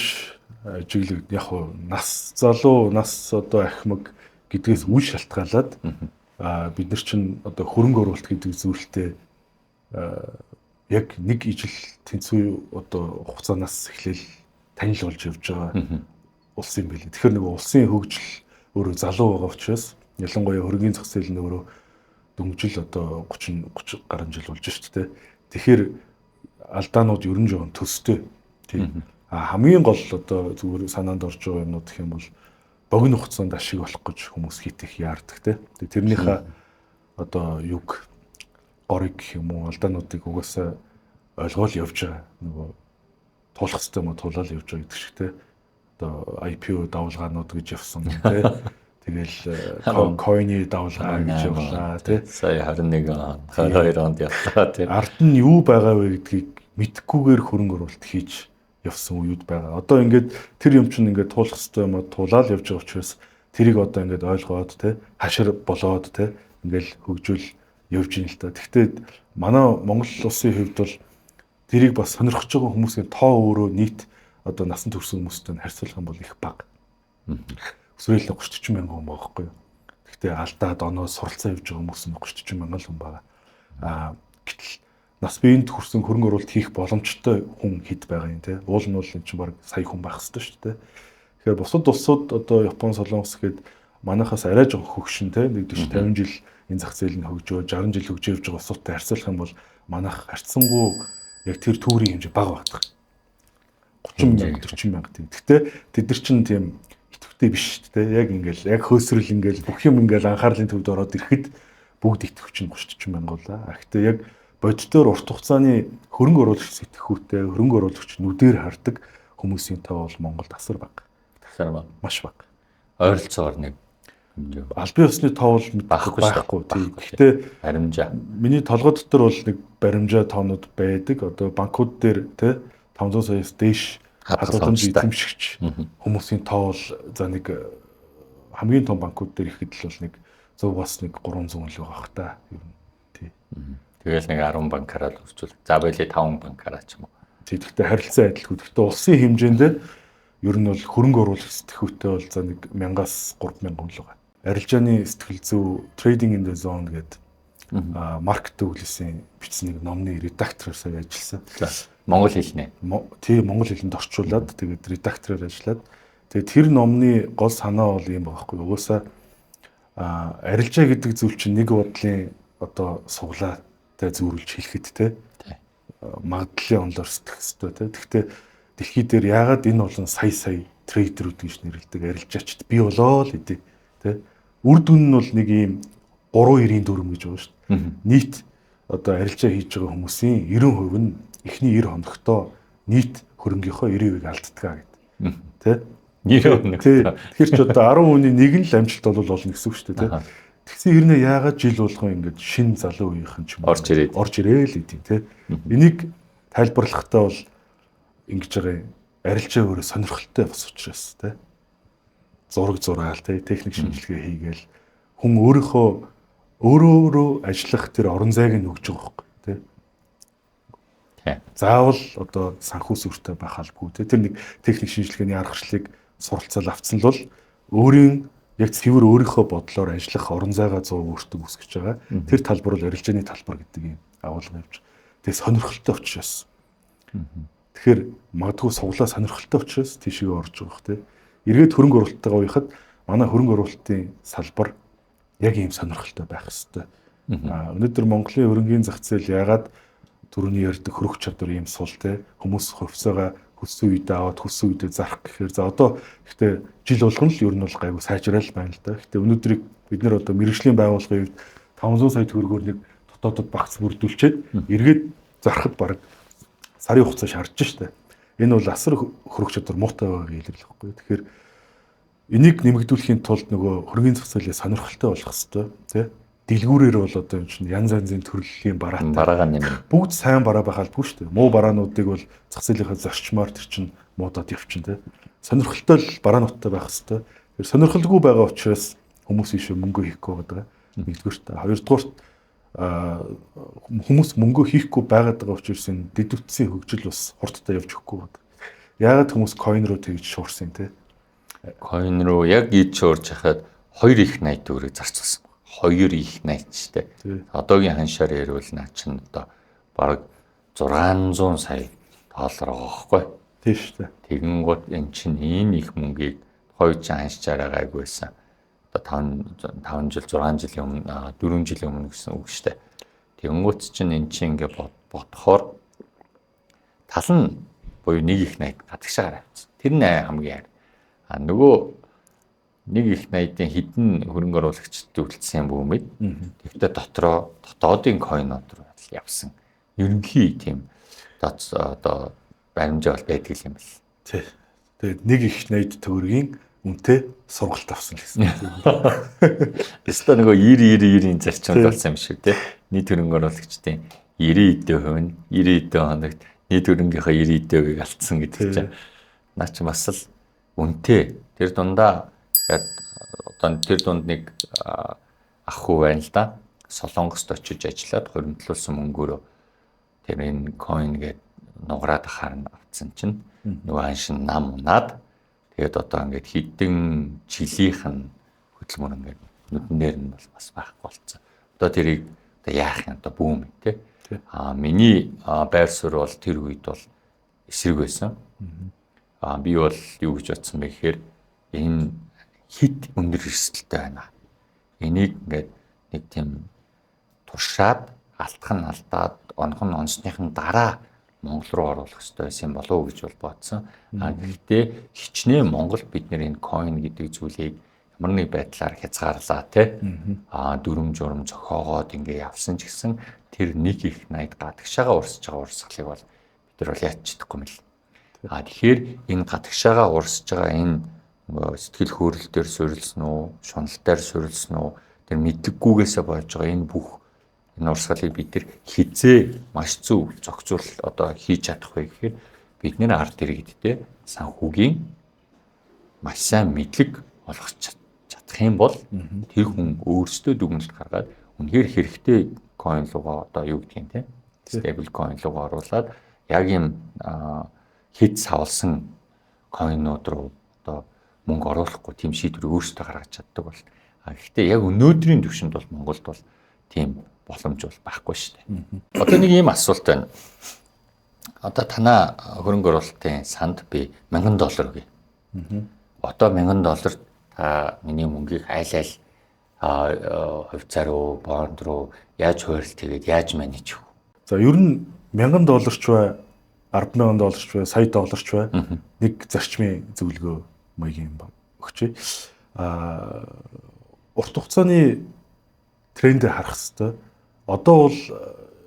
ажиглагд яг хуу нас залуу, нас одоо ахмаг гэдгээс үл шалтгаалаад бид нар чинь одоо хөрөнгө оруулалт гэдэг зүйлтэй яг нэг ижил тэнцүү одоо хугацаанаас эхлээл танил болж явж байгаа улс юм билээ. Тэгэхээр нэг улсын хөгжил өөрөө залуу байгаа учраас ялангуяа хөрөнгөний зах зээл нь өөрөө дөнгөжл одоо 30 30 гаруй жил болж шүү дээ. Тэгэхээр алдаанууд ер нь жоохон төстэй. Тийм. А хамгийн гол одоо зүгээр санаанд орж байгаа юмнууд гэх юм бол богино хугацаанд ашиг олох гэж хүмүүс хит их яардаг те. Тэрнийхээ одоо юг горыг гэх юм уу алдаануудыг угаасаа ойлгоол явж байгаа. Нөгөө туулах хэрэгтэй юм уу туулаад явж байгаа гэдэг шиг те. Одоо IPO давлгаанууд гэж явсан те. Тэгэл coin-ы давлгаа гэж явлаа тий. Сая 21 он, 22 онд явлаа тий. Ард нь юу байгаа вэ гэдгийг мэдэхгүйгээр хөрөнгө оруулалт хийж явсан үеуд байгаа. Одоо ингээд тэр юм чинь ингээд туулах хэрэгтэй юм уу туулаад явж байгаа учраас тэрийг одоо ингээд ойлгоод тий, хашир болоод тий, ингээд хөгжүүл явж ийн л та. Гэхдээ манай Монгол улсын хувьд бол тэрийг бас сонирхож байгаа хүмүүсийн тоо өөрөө нийт одоо насан турш хүмүүстэй харьцуулах юм бол их бага. Өсвөрөл 30 40 мянган хүн байгаа байхгүй юу. Гэхдээ алдаад оноо суралцаа явж байгаа хүмүүс нь 30 40 мянган хүн байгаа. Аа гэтэл нас биеинд хүрсэн хөрөнгө оруулалт хийх боломжтой хүн хэд байгаа юм те. Уул нь бол эн чинь баг сая хүн байх хэвээр шүү дээ. Тэгэхээр бусад улсууд одоо Япон, Солонгос гээд манайхаас арай жоохон хөгшин те. Нэг 40 50 жил энэ зах зээл нь хөгжөө, 60 жил хөгжөө явж байгаа улсуудтай харьцуулах юм бол манайх харьцангуй яг тэр түүрийн хэмжээ бага байдаг. 30 мянга 40 мянга тийм. Гэхдээ тэд нар чинь тийм итгэвтэй биш шүү дээ. Яг ингээл яг хөөсрөл ингээл бүх юм ингээл анхаарлын төвд ороод ирэхэд бүгд итгэвч нь 30 40 мянга болоо. Гэхдээ яг бодитоор урт хугацааны хөрөнгө оруулагч сэтгхүүтэй, хөрөнгө оруулагч нүдээр хардаг хүмүүсийн тоо бол Монголд асар бага. Асар бага. Маш бага. Ойролцоогоор нэг хэмжээ. Албан ёсны тоо бол байхгүй. Гэхдээ баримжаа. Миний толгой дотор бол нэг баримжаа тоонууд байдаг. Одоо банкуд дээр те 500 саяас дээш хадгаламж эзэмшигч хүмүүсийн тоо бол за нэг хамгийн том банкуд дээр ихэд л бол нэг 100-аас нэг 300 л байгаа бах та. Ер нь тий. Тэгэл нэг 10 банкараа л үржүүл. За байли 5 банкараа ч юм уу. Тий, гэхдээ харилцан адилгүй. Гэхдээ улсын хэмжээнд ер нь бол хөрөнгө оруулах сэтгхүүтэй бол за нэг 1000-аас 3000 л байгаа. Арилжааны сэтгэл зүй Trading in the Zone гэдэг Марк Дугласийн бичсэн нэг номны редактороор сая ажилласан. Монгол хэлнэ. Тий, монгол хэлэнд орчуулад тэгээд редактороор ажиллаад тэгээд тэр номны гол санаа бол юм байгаа байхгүй. Угаасаа арилжаа гэдэг зүйл чинь нэг бодлын одоо суглаатай зүүрлж хэлэхэд те магадлалын онолоор сэтгэх ёстой те. Гэхдээ дэлхий дээр яагаад энэ олон сая сая трейдерүүд гэж нэрлэдэг арилжаачд бий болоо л гэдэг те. Үр дүн нь бол нэг ийм 394 гэж байгаа шүү дээ. Нийт одоо арилжаа хийж байгаа хүмүүсийн 90% нь эхний 90 хоногтоо нийт хөрөнгийнхөө 90%-ийг алддаг гэдэг. Тэ? 90 хоног. Тэгэхээр ч одоо 10 хүний нэг нь л амжилт бол болно гэсэн үг шүү дээ, тэ? Тэгсэн хэрнээ яагаад жил болгон ингэж шин залуу үеийнхэн ч юм орж ирээд орж ирээл гэдэг, тэ? Энийг тайлбарлахдаа бол Ингэж байгаа юм. Арилжаа өөрөө сонирхолтой бас учраас тий. Зураг зураал тий, техник шинжилгээ хийгээл хүн өөрийнхөө өөрөө ажиллах тэр орон зайг нь өгж байгаа байхгүй тий. Заавал одоо санхүү сүртэй байх албагүй тий. Тэр нэг техник шинжилгээний аргачлалыг суралцаал авцсан л бол өөрийн яг цэвэр өөрийнхөө бодлоор ажиллах орон зайгаа 100 өөртөө үүсгэж байгаа. Тэр талбар бол арилжааны талбар гэдэг юм агуулга явж. Тэгээ сонирхолтой учраас. Тэгэхээр магадгүй суглаа сонирхолтой учраас тийшээ орж байгаа хэ. Эргээд хөрөнгө оруулалттайгаа уяхад манай хөрөнгө оруулалтын салбар яг ийм сонирхолтой байх ёстой. Өнөөдөр Монголын хөрөнгийн зах зээл яагаад түрүүний ярьдаг хөрөх чадвар ийм сул те, хүмүүс хувьцаагаа хүссэн үедээ аваад хүссэн үедээ зарах гэхээр за одоо гэхдээ жил болгон л ер нь бол гайгүй сайжрал байна л да. Гэхдээ өнөөдрийг бид нэр одоо мэрэгжлийн байгууллагын хувьд 500 сая төгрөгөөр нэг дотоодод багц бүрдүүлчихэд эргээд зарахад бараг сарын хугацаа шаардж штэ. Энэ бол асар хөрөх чадвар муутай байгааг илэрлэх байхгүй. Тэгэхээр энийг нэмэгдүүлэхийн тулд нөгөө хөрөнгөний зах зээлээ сонирхолтой болох хэвээр тий. Дэлгүүрээр бол одоо энэ чинь янз янзын төрлийн бараатай. Бараагаа нэмнэ. Бүгд сайн бараа байх албагүй шүү дээ. Муу бараануудыг бол зах зээлийнхээ зарчмаар тэр чинь муудаад явчин тий. Сонирхолтой л бараануудтай байх хэвээр. Тэр сонирхолгүй байгаа учраас хүмүүс ийшээ мөнгө хийхгүй байгаа. Нэгдүгüрт. Хоёрдугаарт хүмүүс мөнгө хийхгүй байгаад байгаа учраас энэ дэд үтсийн хөгжил бас хурдтай явж өгөхгүй байна. Яагаад хүмүүс coin руу тэгж шуурсан тий? Coin руу яг ийд шуурж хахад 2 их 80 төгрөг зарцуулсан. 2 их 80 ч тий. Одоогийн ханшаар ярил наа чинь одоо бараг 600 сая доллар байгаа байхгүй. Тийм шүү дээ. Тэгэнгүүт эн чинь энэ их мөнгийг хоёр чинь ханшчаараа гайгүй байсан. Одоо 5 жил 6 жилийн өмнө 4 жилийн өмнө гэсэн үг шүү дээ. Тэгэнгүүт чинь эн чинь ингээ бодохоор тал нь буюу нэг их 80 гадагшаагаар авчихсан. Тэр нь хамгийн хайр. А нөгөө нэг их 80-ын хідэн хөрөнгө оруулагчд үлдсэн бүүмэд. Тэгвэл дотроо дотоодын койнууд руу явсан. Ерөнхий тийм одоо баримжаа бол байдаг юм бэл. Тий. Тэгээд нэг их 80 төгрөгийн үнэтэй сургалт авсан л гэсэн. Тэстэ нөгөө 90 90 90-ийн зарчимд болсон юм шиг тий. Нийт хөрөнгө оруулагчдын 90% нь 90 хоногт нийт хөрөнгийнхөө 90%-ийг алдсан гэдэг чинь наа чи бас л үнэтэй. Тэр дундаа одоо тэр дунд нэг ах хүү байна л да. Солонгост очиж ажиллаад хуримтлуулсан мөнгөөрөө тэр энэ coin гээд нугараад ахаар нь авцсан чинь нөгөө ханшин нам унаад тэгээд одоо ингээд хэдэн жилийнх нь хөдөлмөр ингээд нүдэн дээр нь бол бас байхгүй болцсон. Одоо тэрийг одоо яах юм одоо бүүм тий. Аа миний байр суурь бол тэр үед бол эсрэг байсан. Аа би бол юу гэж бодсон бэ гэхээр энэ хит өндөр эрсдэлтэй байна. Энийг ингээд нэг тийм туршаад алдах нь алдаад онох нь онсныхын дараа Монгол руу оруулах хэрэгтэй байсан болов уу гэж бол бодсон. А гэхдээ хичнээн Монгол бид нэр энэ coin гэдэг зүйлийг ямар нэг байдлаар хязгаарлаа тий. А дүрм журм зохиогоод ингээ явсан ч гэсэн тэр нэг их 80 гадагшаага урсж байгаа урсгалыг бол бид нар бол яаж чадахгүй юм л. А тэгэхээр энэ гадагшаага урсж байгаа энэ сэтгэл хөөрөл дээр суурилсан уу, шунал дээр суурилсан уу, тэр мэдлэггүйгээсээ болж байгаа энэ бүх энэ урсгалыг бид нар хизээ маш зөв зохицуул одоо хийж чадах вэ гэхээр бид нэр ард иргэдтэй санхүүгийн маш сайн мэдлэг олгох чадах юм бол тэр хүн өөрсдөө дүгнэлт гаргаад үнэхээр хэрэгтэй coin руугаа одоо юу гэдгийг те stable coin руугаа оруулаад яг юм хэд савлсан coin-ууд руу одоо мөнгө оруулахгүй тийм шийдвэр өөрсдөө гаргаж чаддаг бол. А гэхдээ яг өнөөдрийн түвшинд бол Монголд бол тийм боломж бол байхгүй шүү дээ. Одоо нэг ийм асуулт байна. Одоо танаа хөрөнгө оруулалтын санд би $1000 өгье. Одоо $1000 та миний мөнгийг айл айл хувьцаа руу, бонд руу яаж хуваарлт хийгээд яаж маниж өгөх? За ер нь $1000 ч бай, $10,000 ч бай, сая доллар ч бай нэг зарчмын зөвлөгөө маягийн өгчээ. А урт хугацааны трендээ харах хэвээр. Одоо бол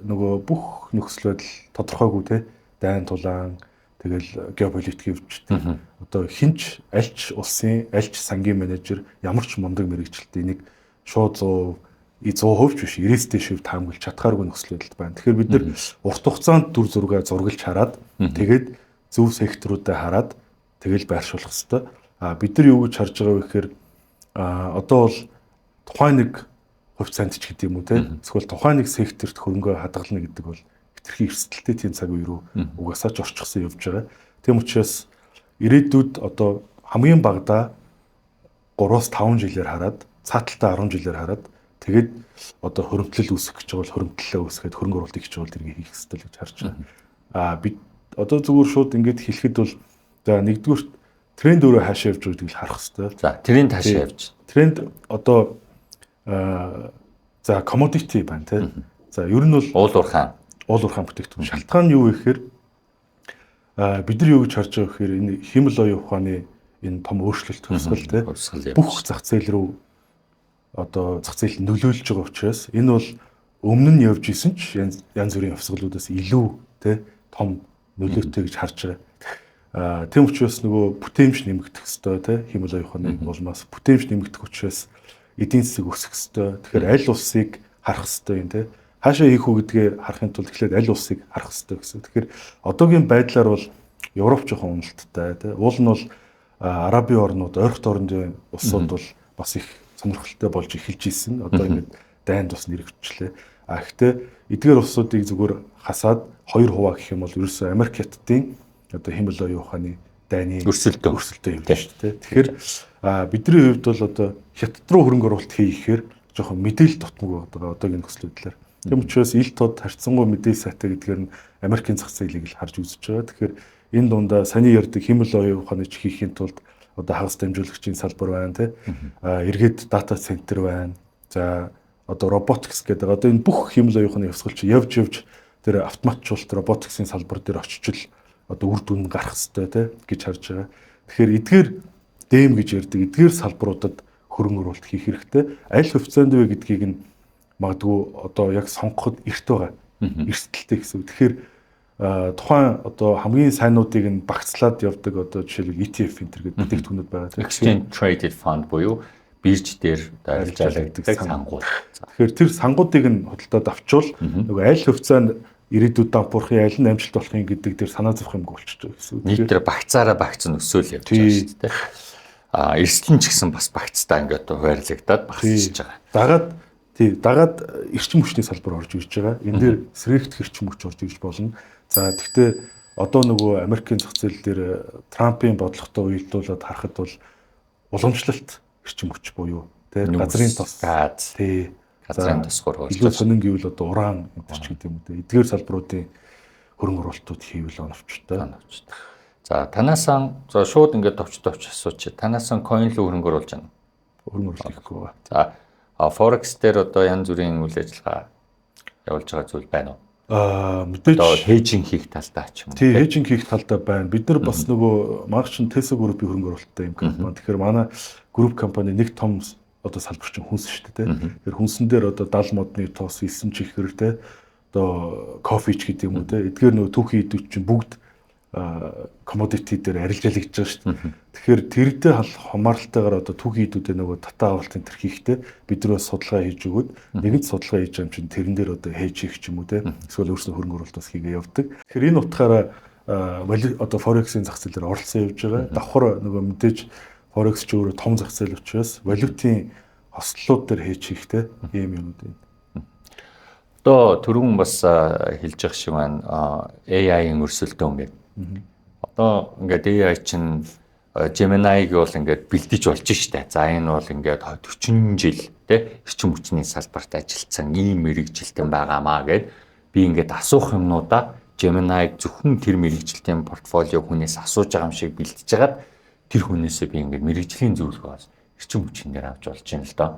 нөгөө бүх нөхцөл байдал тодорхойгүй те, дайн тулаан тэгэл геополитикийн өвчтөй. Одоо хинч альч улсын альч сангийн менежер ямар ч мундаг мэрэгчлэлт энийг шууд 100% ч биш 90-ээс дээш таамаглаж чадхааргүй нөхцөл байдалд байна. Тэгэхээр бид нэр урт хугацаанд дүр зургаа зургалж хараад тэгээд Зөв секторуудаа хараад тэгэл байршуулах хэрэгтэй. А бид нар юу гэж харж байгаа вэ гэхээр одоо бол тухайн нэг хувьцаанд ч гэдэг юм уу те эсвэл тухайн нэг секторт хөрөнгө хадгална гэдэг бол хэтэрхий эрсдэлтэй тийм цаг үе рүү угаасаа ч орчихсон явж байгаа. Тийм учраас ирээдүйд одоо хамгийн багадаа 3-5 жилээр хараад цааталтай 10 жилээр хараад тэгээд одоо хөрөмтлөл үүсгэх гэж байгаа бол хөрөмтлөлөө үүсгээд хөрөнгө оруулалт хийж байгаа бол тэрийг хийх хэрэгтэй л гэж харж байна. Бид одоо зүгээр шууд ингэж хэлэхэд бол за нэгдүгээр тренд өөрөө хаашаа явж байгаа гэдгийг л харах хэрэгтэй. За тренд хаашаа явж. Тренд одоо за commodity байна тий. За ер нь бол уул уурхаан. Уул уурхаан бүтээгдэхүүн. Шалтгаан нь юу вэ гэхээр бид нар юу гэж харж байгаа гэхээр энэ хиймэл оюун ухааны энэ том өөрчлөлт хувьсгал тий. Бүх зах зээл рүү одоо зах зээл нөлөөлж байгаа учраас энэ бол өмнө нь явж исэн ч янз бүрийн хувьсгалуудаас илүү тий том нөлөөтэй гэж харж байгаа. Тийм учраас нөгөө бүтээмж нэмэгдэх ёстой тий хиймэл оюун ухааны улмаас бүтээмж нэмэгдэх учраас эдийн засаг өсөх ёстой. Тэгэхээр аль улсыг харах ёстой юм тий. Хаашаа хийх үү гэдгээ харахын тулд эхлээд аль улсыг харах ёстой гэсэн. Тэгэхээр одоогийн байдлаар бол Европ жоохон уналттай тий. Уул нь бол Арабын орнууд, ойрхот орнын улсууд бол бас их сонирхолтой болж эхэлж исэн. Одоо ингээд дайнд бас нэрвчлээ. А гэхдээ эдгээр улсуудыг зүгээр хасаад хоёр хуваа гэх юм бол ерөөсөө Америк хятадын одоо хиймэл оюун ухааны дайны өрсөлдөөн юм байна шүү дээ. Тэгэхээр бидний хувьд бол одоо хятад руу хөрөнгө оруулалт хийхээр жоохон мэдээлэл дутмаг байгаа одоогийн нөхцөл байдлаар. Тийм учраас ил тод харьцангуй мэдээлэл сайтай гэдгээр нь Америкийн зах зээлийг л харж үзэж байгаа. Тэгэхээр энэ дундаа саний ярьдаг хиймэл оюун ухааны ч хийхийн тулд одоо хагас дамжуулагчийн салбар байна тий. Эргээд дата центр байна. За одоо роботикс гэдэг одоо энэ бүх хиймэл оюун ухааны явсгал чи явж явж тэр автоматжуулалт роботиксийн салбар дээр очиж л одоо үр дүн гарах хэрэгтэй тий гэж харж байгаа. Тэгэхээр эдгээр дэм гэж ярьдаг эдгээр салбаруудад хөрөнгө оруулалт хийх хэрэгтэй. Аль хувьцаанд вэ гэдгийг нь магадгүй одоо яг сонгоход эрт байгаа. Эрсдэлтэй гэсэн үг. Тэгэхээр тухайн одоо хамгийн сайнуудыг нь багцлаад явдаг одоо жишээлбэл ETF энэ төр гэдэг бүтээгдэхүүнүүд байгаа. Exchange Traded Fund буюу бирж дээр арилжаалагддаг сангууд. Тэгэхээр тэр сангуудыг нь худалдаад авчвал нөгөө аль хувьцаанд ирээдүйд дампуурхын аль нь амжилт болох юм гэдэг дээр санаа зовх юмгүй болчихж байгаа гэсэн үг. Нийт тэр багцаараа багц нь өсөөл явж байгаа шүү дээ. Эрсдэл нь ч гэсэн бас багцтай ингээд хуваарлагдаад багасч байгаа. Дагаад эрчим хүчний салбар орж ирж байгаа. Энэ дээр сэргээгдэх эрчим хүч орж ирж болно. За тэгвэл одоо нөгөө Америкийн зах зээл дээр Трампын бодлоготой уялдуулаад харахад бол уламжлалт эрчим хүч буюу тий газрын тос, газ, тий газрын тосгоор илүү сонин гэвэл одоо уран энэ ч гэдэг юм үү. Эдгээр салбаруудын хөрөнгө оруулалтууд хийвэл оновчтой. За танаасан за шууд ингээд товч асууч. Танаасан coin руу хөрөнгө оруулж байна. Хөрөнгө оруулалт хийхгүй байгаа. За forex дээр одоо янз бүрийн үйл ажиллагаа явуулж байгаа зүйл байна уу? Мэдээж одоо хежинг хийх талдаа ч юм уу. Тий, хежинг хийх талдаа байна. Бид нар бас нөгөө манайх чинь Tesla Group-ийн хөрөнгө оруулалттай юм компани. Тэгэхээр манай групп компани нэг том одоо салбар чинь хүнс шүү дээ. Тэгэхээр хүнсэн дээр одоо дал модны тос, элсэн чихэр те одоо кофе ч гэдэг юм уу те. Эдгээр нөгөө түүхийн идвч чинь бүгд commodity дээр арилжаалагдж байгаа шүү дээ. Тэгэхээр тэрдээ хамааралтайгаар одоо түүхийн идүүдээ нөгөө татаа авалтын тэр хийхдээ бид нар бас судалгаа хийж өгөөд нэгэнт судалгаа хийж байгаа юм чинь тэрэн дээр одоо хэж хийх ч юм уу те. Эсвэл өөрснөө хөрөнгө оруулалтаас хийгээ явдаг. Тэгэхээр энэ утгаараа одоо forex-ийн зах зээл дээр оролцсон явж байгаа. Давхар нөгөө мэдээж forex ч өөрөө том зах зээл учраас валютын хослолууд дээр хэж хийхтэй ийм юмуд байна. Одоо түрүүн бас хэлж явах шиг байна. AI-ийн өрсөлдөөн гэдэг. Одоо ингээд AI чинь Gemini-г бол ингээд бэлдэж болж штэ. За энэ бол ингээд 40 жил тэ эрчим хүчний салбарт ажилласан ийм мэрэгжилтэн байгаамаа гэд би ингээд асуух юмнуудаа Gemini-г зөвхөн тэр мэрэгжилтийн портфолио хүнээс асууж байгаа юм шиг бэлдэж хагаад тэр хүнээсээ би ингээд мэрэгжлийн зөвлөгөө бас эрчим хүчин дээр авч болж байна л доо.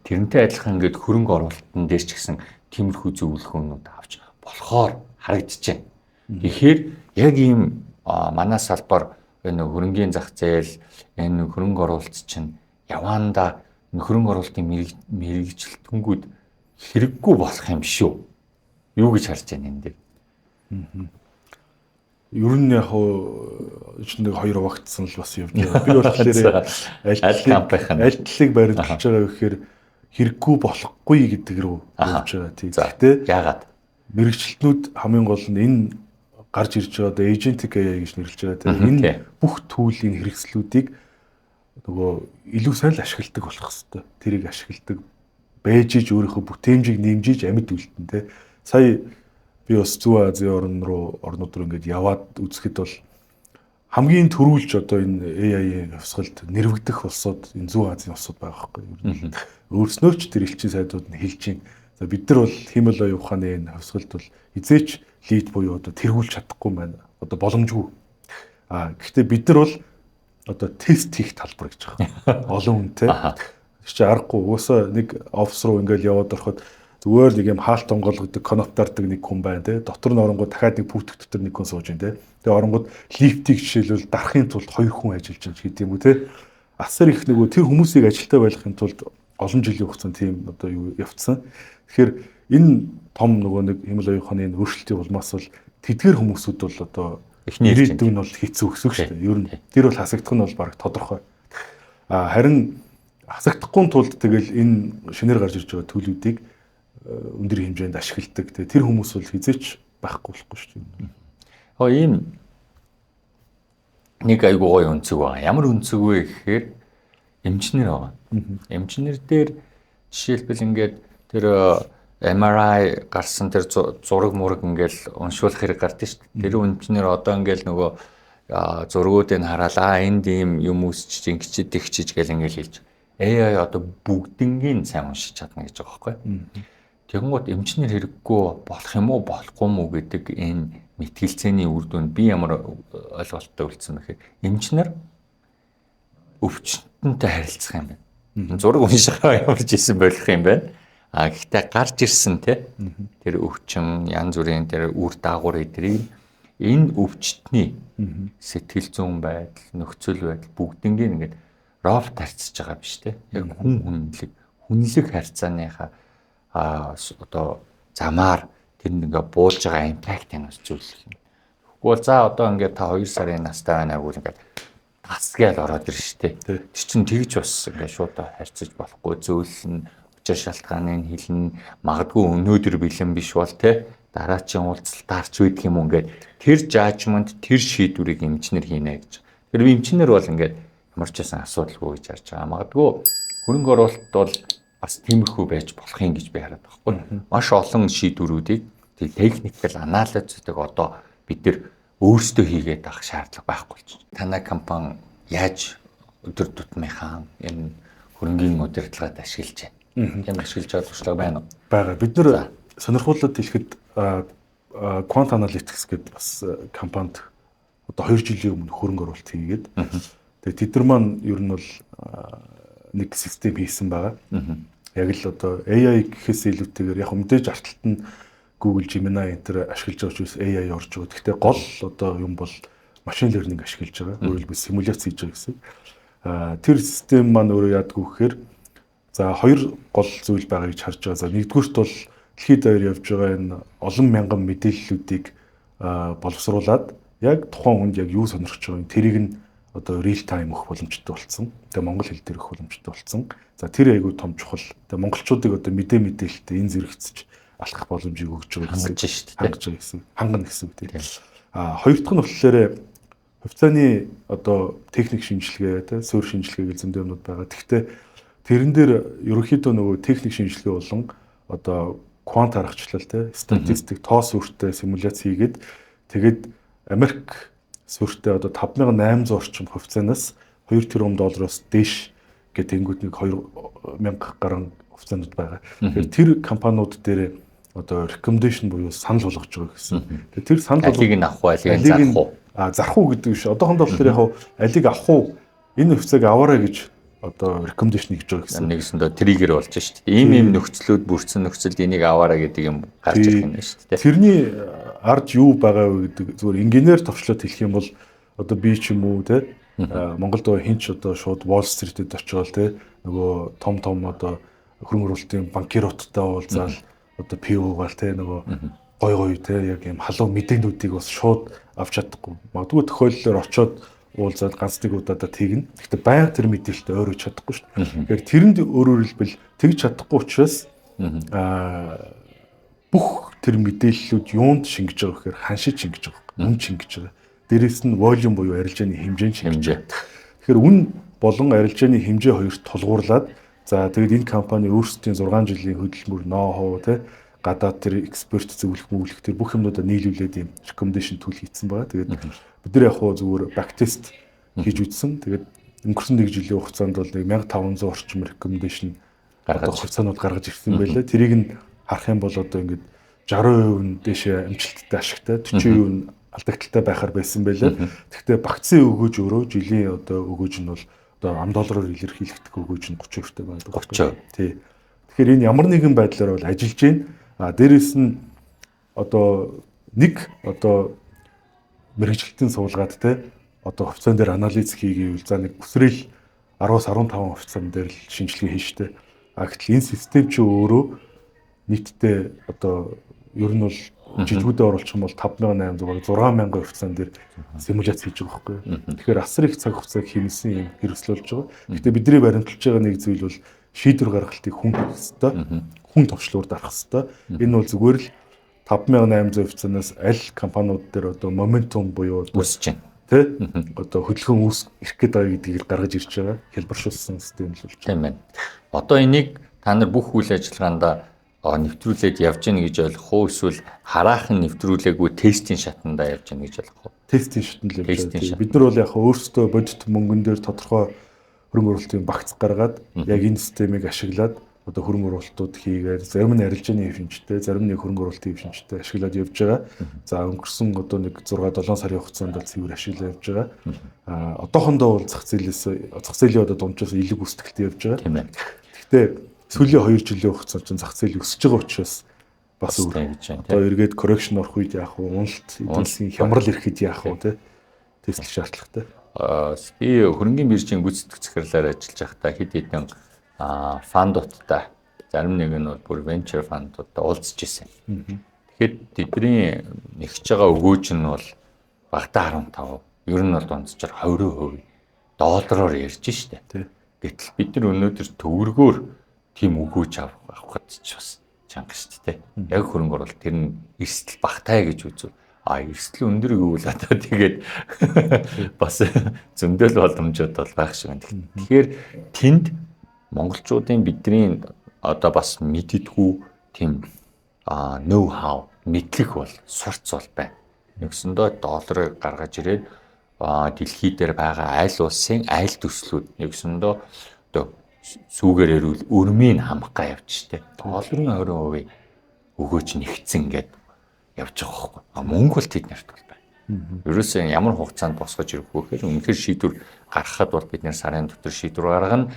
Тэрнтэй адилхан ингээд хөрөнгө оруулалтын дээр ч гэсэн тиймэрхүү зөвлөгөөнүүд авч болохоор харагдаж байна. Тэгэхээр яг ийм манай салбар энэ хөрөнгийн зах зээл энэ хөрөнгө оруулалт чинь яваанда хөрөнгө оруулалтын мэрэгжилтэнгүүд хэрэггүй болох юм шүү. Юу гэж харж байна энэ дээр? Ер нь яг нэг хоёр хуваагдсан л бас явж байгаа. Би болохоор аль талыг баримталж байгаа гэхээр хэрэггүй болохгүй гэдэг рүү явж байгаа. Гэхдээ яагаад мэрэгчлэтнүүд хамгийн гол нь энэ Гарч ирж байгаа одоо agentic AI гэж нэрлэж байгаа тийм энэ бүх tool-ийн хэрэгслүүдийг нөгөө илүү сайн л ашигладаг болох хэвээр. Тэрийг ашигладаг байж иж өөрийнхөө бүтээмжийг нэмж иж амьд үлдэн те. Сая би бас Зүүн Азийн орн руу, орнууд руу ингээд яваад үзэхэд бол хамгийн түрүүлж одоо энэ AI-ийн хувьсгалд нэрвэгдэх улсууд энэ Зүүн Азийн улсууд байгаа байхгүй юу. Өөрснөө ч тэр элчин сайдууд нь хэлж байна. За, бид нар бол хиймэл оюун ухааны энэ хувьсгалд бол хэзээ ч lead буюу одоо тэргүүлж чадахгүй байна. Одоо боломжгүй. А гэхдээ бид нар бол одоо тест хийх талбар гэж байгаа. Олон хүнтэй. Тэр чинь аргагүй. Угаасаа нэг офис руу ингээл яваад ороход зүгээр нэг юм хаалт онгойлгодог, коноптардаг нэг хүн байна те. Дотор нь оронгууд дахиад нэг пүүтг дотор нэг хүн сууж байна те. Тэгээ оронгууд лифтийг жишээлбэл дарахын тулд хоёр хүн ажиллаж байгаа гэдэг юм уу те. Асар их нөгөө тэр хүмүүсийг ажилтаа байлгахын тулд олон жилийн хугацаанд тийм одоо юу явцсан. Тэгэхээр энэ том нөгөө нэг хиймэл оюун ухааны өөрчлөлтийн улмаас бол тэдгээр хүмүүсүүд бол одоо эхний ирээдүйн нь бол хэцүү гэсэн үг шүү дээ. Ер нь тэр бол хасагдах нь бол бараг тодорхой. А харин хасагдахгүй тулд тэгэл энэ шинээр гарч ирж байгаа tool үүдийг өндөр хэмжээнд ашигладаг. Тэгээ тэр хүмүүс бол хэзээ ч байхгүй болохгүй шүү дээ. Хоо, ийм нэг айгуу гоё өнцөг байгаа. Ямар өнцөг вэ гэхээр эмчнэр байгаа. Эмчнэр дээр жишээлбэл ингээд тэр MRI гарсан тэр зураг мураг ингээл уншуулах хэрэг гардаг шүү дээ. Тэр эмчнэр одоо ингээл нөгөө зургуудыг хараад, аа, энд ийм юм үүсчиж, ингэчиж, тэгчиж гэл ингээл хэлж. AI одоо бүгднгийн сайн уншиж чадна гэж байгаа байхгүй. Тэгэнгүүт эмчнэр хэрэггүй болох юм уу, болохгүй юм уу гэдэг энэ мэтгэлцээний үр дүнд би ямар ойлголттой үлдсэн бэ гэхээр эмчнэр өвчтөнтэй харилцах юм байна. Зураг уншихаа ямар ч исэн болох юм байна. А гэхдээ гарч ирсэн те тэр өвчин, янз бүрийн тэр үр дагавар эдрийг энэ өвчтний сэтгэл зүйн байдал, нөхцөл байдал бүгднгийн ингээд робот харьцаж байгаа биш те. Яг хүн хүнлэг, хүнлэг харьцааныхаа одоо замаар тэрэнд ингээ буулж байгаа impact нь бас зүйлэх юм. Тэгэхгүй бол за одоо ингээ та 2 сарын настай байна гэвэл ингээ тас гээл ороод ирж штэ. Тэр чинь тэгж бас ингээ шууд харьцаж болохгүй, зөөлөл нь, учир шалтгааныг хэлнэ, магадгүй өнөөдөр бэлэн биш бол те дараачийн уулзалтаарч байдаг юм уу, ингээд тэр judgment, тэр шийдвэрийг эмчнэр хийнэ гэж. Тэр эмчнэр бол ингээд ямар ч байсан асуудалгүй гэж харж байгаа. Магадгүй хөрөнгө оруулалт бол бас тиймэрхүү байж болох юм гэж би хараад байгаа байхгүй. Маш олон шийдвэрүүдийг technical анализыг одоо бид нар өөрсдөө хийгээд авах шаардлага байхгүй болчих. Танай компани яаж өдөр тутмынхаа энэ хөрөнгийн удирдлагад ашиглаж байна? Тийм ашиглаж байгаа туршлага байна уу? Байгаа. Бид нар сонирхуулаад хэлэхэд Quant Analytics гэдэг бас компанид одоо 2 жилийн өмнө хөрөнгө оруулалт хийгээд, тэгээ тэд нар маань ер нь бол нэг систем хийсэн байгаа. Яг л одоо AI гэхээс илүүтэйгээр яг мэдээж ард талд нь Google Gemini энэ тэр ашиглаж байгаа учраас AI орж байгаа. Гэхдээ гол одоо юм бол machine learning ашиглаж байгаа. Өөрөөр хэлбэл симуляц хийж байгаа гэсэн. Тэр систем маань өөрөө яадаг вэ гэхээр за хоёр гол зүйл байгаа гэж харж байгаа. За, нэгдүгüрт бол дэлхийд даяар явж байгаа энэ олон мянган мэдээллүүдийг боловсруулад яг тухайн хүнд яг юу сонирхож байгааг тэрийг нь одоо real time өгөх боломжтой болсон. Тэгээ монгол хэл дээр өгөх боломжтой болсон. За, тэр айгүй том чухал. Тэгээ монголчуудыг одоо мэдээлэлтэй энэ зэрэгцэж алхах боломжийг өгч байгаа гэсэн. Хангаж шүү дээ. Хангаж байгаа гэсэн. Хангана гэсэн үг тийм. А хоёр дахь нь болохоор хувьцааны одоо техник шинжилгээ тийм, суурь шинжилгээ гэх зөндөө юмнууд байгаа. Гэхдээ тэрэн дээр ерөнхийдөө нөгөө техник шинжилгээ болон одоо quant аргачлал тийм, статистик, тоо суурьтай симуляц хийгээд, тэгээд Америк суурьтай одоо 5800 орчим хувьцаанаас 2 тэрбум доллароос дээш гэх тэнгууд нэг 2000 гаруй хувьцаанууд байгаа. Тэгэхээр тэр компаниуд дээр одоо recommendation буюу санал болгож байгаа гэсэн. Тэгэхээр тэр санал алийг нь авах уу, алийг нь зарах уу? А, зарах уу гэдэг биш. Одоохондоо болохоор яг алийг авах уу, энэ хувьцааг аваарай гэж одоо recommendation хийж байгаа гэсэн. Нэгсэндээ trigger болж шүү дээ. Ийм ийм нөхцлүүд бүрдсэн нөхцөлд энийг аваарай гэдэг юм гарч ирэх юм шүү дээ. Тэрний ард юу байгаа вэ гэдэг зүгээр инженер товчлоод хэлэх юм бол одоо би ч юм уу те, Монголд байгаа хэн ч одоо шууд Wall Street-д очиод те, нөгөө том том одоо хөрөнгө оруулалтын банкируудтай уулзаал, одоо пив уугаал те, нөгөө гой гой те, яг юм халуун мэдээнүүдийг бас шууд авч чадахгүй. Магадгүй тохиоллоор очиод уулзаад ганц нэг удаадаа тэгнэ. Гэхдээ байнга тэр мэдээлэлтэй ойр чадахгүй шүү дээ. Тэгэхээр тэрэнд өөрөөр хэлбэл тэгж чадахгүй учраас бүх Тэр мэдээллүүд юунд шингэж байгаа гэхээр ханшид шингэж байгаа. Үн шингэж байгаа. Дээрээс нь volume буюу арилжааны хэмжээнд шингэж байгаа. Тэгэхээр үн болон арилжааны хэмжээ хоёрт тулгуурлаад, за, тэгээд энэ компани өөрсдийн 6 жилийн хөдөлмөр, ноу-хау те, гадаад тэр эксперт зөвлөх мөвлөх, тэр бүх юмнуудаа нийлүүлээд ийм recommendation tool хийцэн байгаа. Тэгээд бид нар яг хуу зүгээр backtest хийж үзсэн. Тэгээд өнгөрсөн нэг жилийн хугацаанд бол нэг 1500 орчим recommendation гаргаж, хувьцаанууд гаргаж ирсэн байлаа. Тэрийг нь харах юм бол одоо ингээд 60% нь дээшээ амжилттай ашигтай, 40% нь алдагдалтай байхаар байсан байлаа. Тэгэхдээ багцын өгөөж өөрөө жилийн одоо өгөөж нь бол одоо ам доллараар илэрхийлэгдэх өгөөж нь 30% та байдаг. 30%. Тий. Тэгэхээр энэ ямар нэгэн байдлаар бол ажиллаж байна. А дээрэс нь одоо нэг одоо мэргэжилтэн суулгаад те, одоо хувьцаан дээр анализ хийгээвэл, за, нэг өсрөөл 10-аас 15 хувьцаан дээр л шинжилгээ хийн штэ. А гэтэл энэ систем чи өөрөө нийтдээ одоо ер нь бол жижигүүдээ оруулах юм бол 5800, бараг 6000 хувьцаан дээр симуляц хийж байгаа байхгүй юу. Тэгэхээр асар их цаг хугацааг хэмнэсэн юм хэрэгсэл болж байгаа. Гэхдээ бидний баримталж байгаа нэг зүйл бол шийдвэр гаргалтыг хүн хийх ёстой. Хүн товчлуур дарах ёстой. Энэ бол зүгээр л 5800 хувьцаанаас аль компаниуд дээр одоо momentum буюу өсөж байна. Тэ? Одоо хөдөлгөөн үүс ирэх гээд байгаа гэдгийг гаргаж ирж байгаа. Хялбаршуулсан систем л болж байгаа. Тийм байна. Одоо энийг та нар бүх үйл ажиллагаанд нэвтрүүлээд явж гин гэж ойлгох уу, эсвэл хараахан нэвтрүүлээгүй тестийн шатанда явж гин гэж ойлгох уу? Тестийн шатанд л явж байгаа. Бид нар бол яг өөрсдөө бодит мөнгөн дээр тодорхой хөрөнгө оруулалтын багц гаргаад, яг энэ системийг ашиглаад одоо хөрөнгө оруулалтууд хийгээд, зарим нь арилжааны хэв шинжтэй, зарим нь хөрөнгө оруулалтын хэв шинжтэй ашиглаад явж байгаа. За, өнгөрсөн одоо нэг 6 7 сарын хугацаанд бол цэвэр ашиглаад явж байгаа. А одоохондоо бол зах зээлээс, зах зээлийн одоо дунджаас илүү гүйцэтгэлтэй явж байгаа. Тийм ээ. Гэхдээ сүүлийн 2 жилийн хугацаанд чинь зах зээл өсөж байгаа учраас бас өөр гэж байна. Одоо эргээд correction орох үед яах вэ? Уналт, эдийн засгийн хямрал ирэхэд яах вэ, те? Тестлэх шаардлагатай. Би хөрөнгөний биржийн гүйцэтгэх захирлаар ажиллаж байхдаа хэд хэдэн fund уудтай, зарим нэг нь бол бүр venture fund уудтай уулзч ирсэн. Тэгэхээр тэдний нэгж байгаа өгөөж нь бол багадаа 15, ер нь бол дунджаар 20% доллараар ярьж штэ. Гэтэл бид нар өнөөдөр төгрөгөөр тийм өгөөж авах гэж ч бас чанга штэ, тэ. Яг хөрөнгө оруулалт тэр нь эрсдэл багатай гэж үзвэл, а эрсдэл өндөр гэвэл одоо тэгээд бас зөндөл боломжууд бол байх шиг байна. Тэгэхээр тэнд монголчуудын бидний одоо бас мэддэггүй тийм know how, мэдлэг бол, сурц бол байна. Нэгсэндээ долларыг гаргаж ирээд дэлхий дээр байгаа аль улсын аль төслүүд нэгсэндээ одоо сүүгээр эрүүл өрмийг хамах га явж штэ. Долларын 20% өгөөж нэгцэн ингээд явж байгаа байхгүй. А мөнгө бол тэд нарт бол байна. Ерөөсөө ямар хугацаанд босгож ирэх вэ гэхээр үнэхээр шийдвэр гаргахад бол бид нэр сарын дотор шийдвэр гаргана.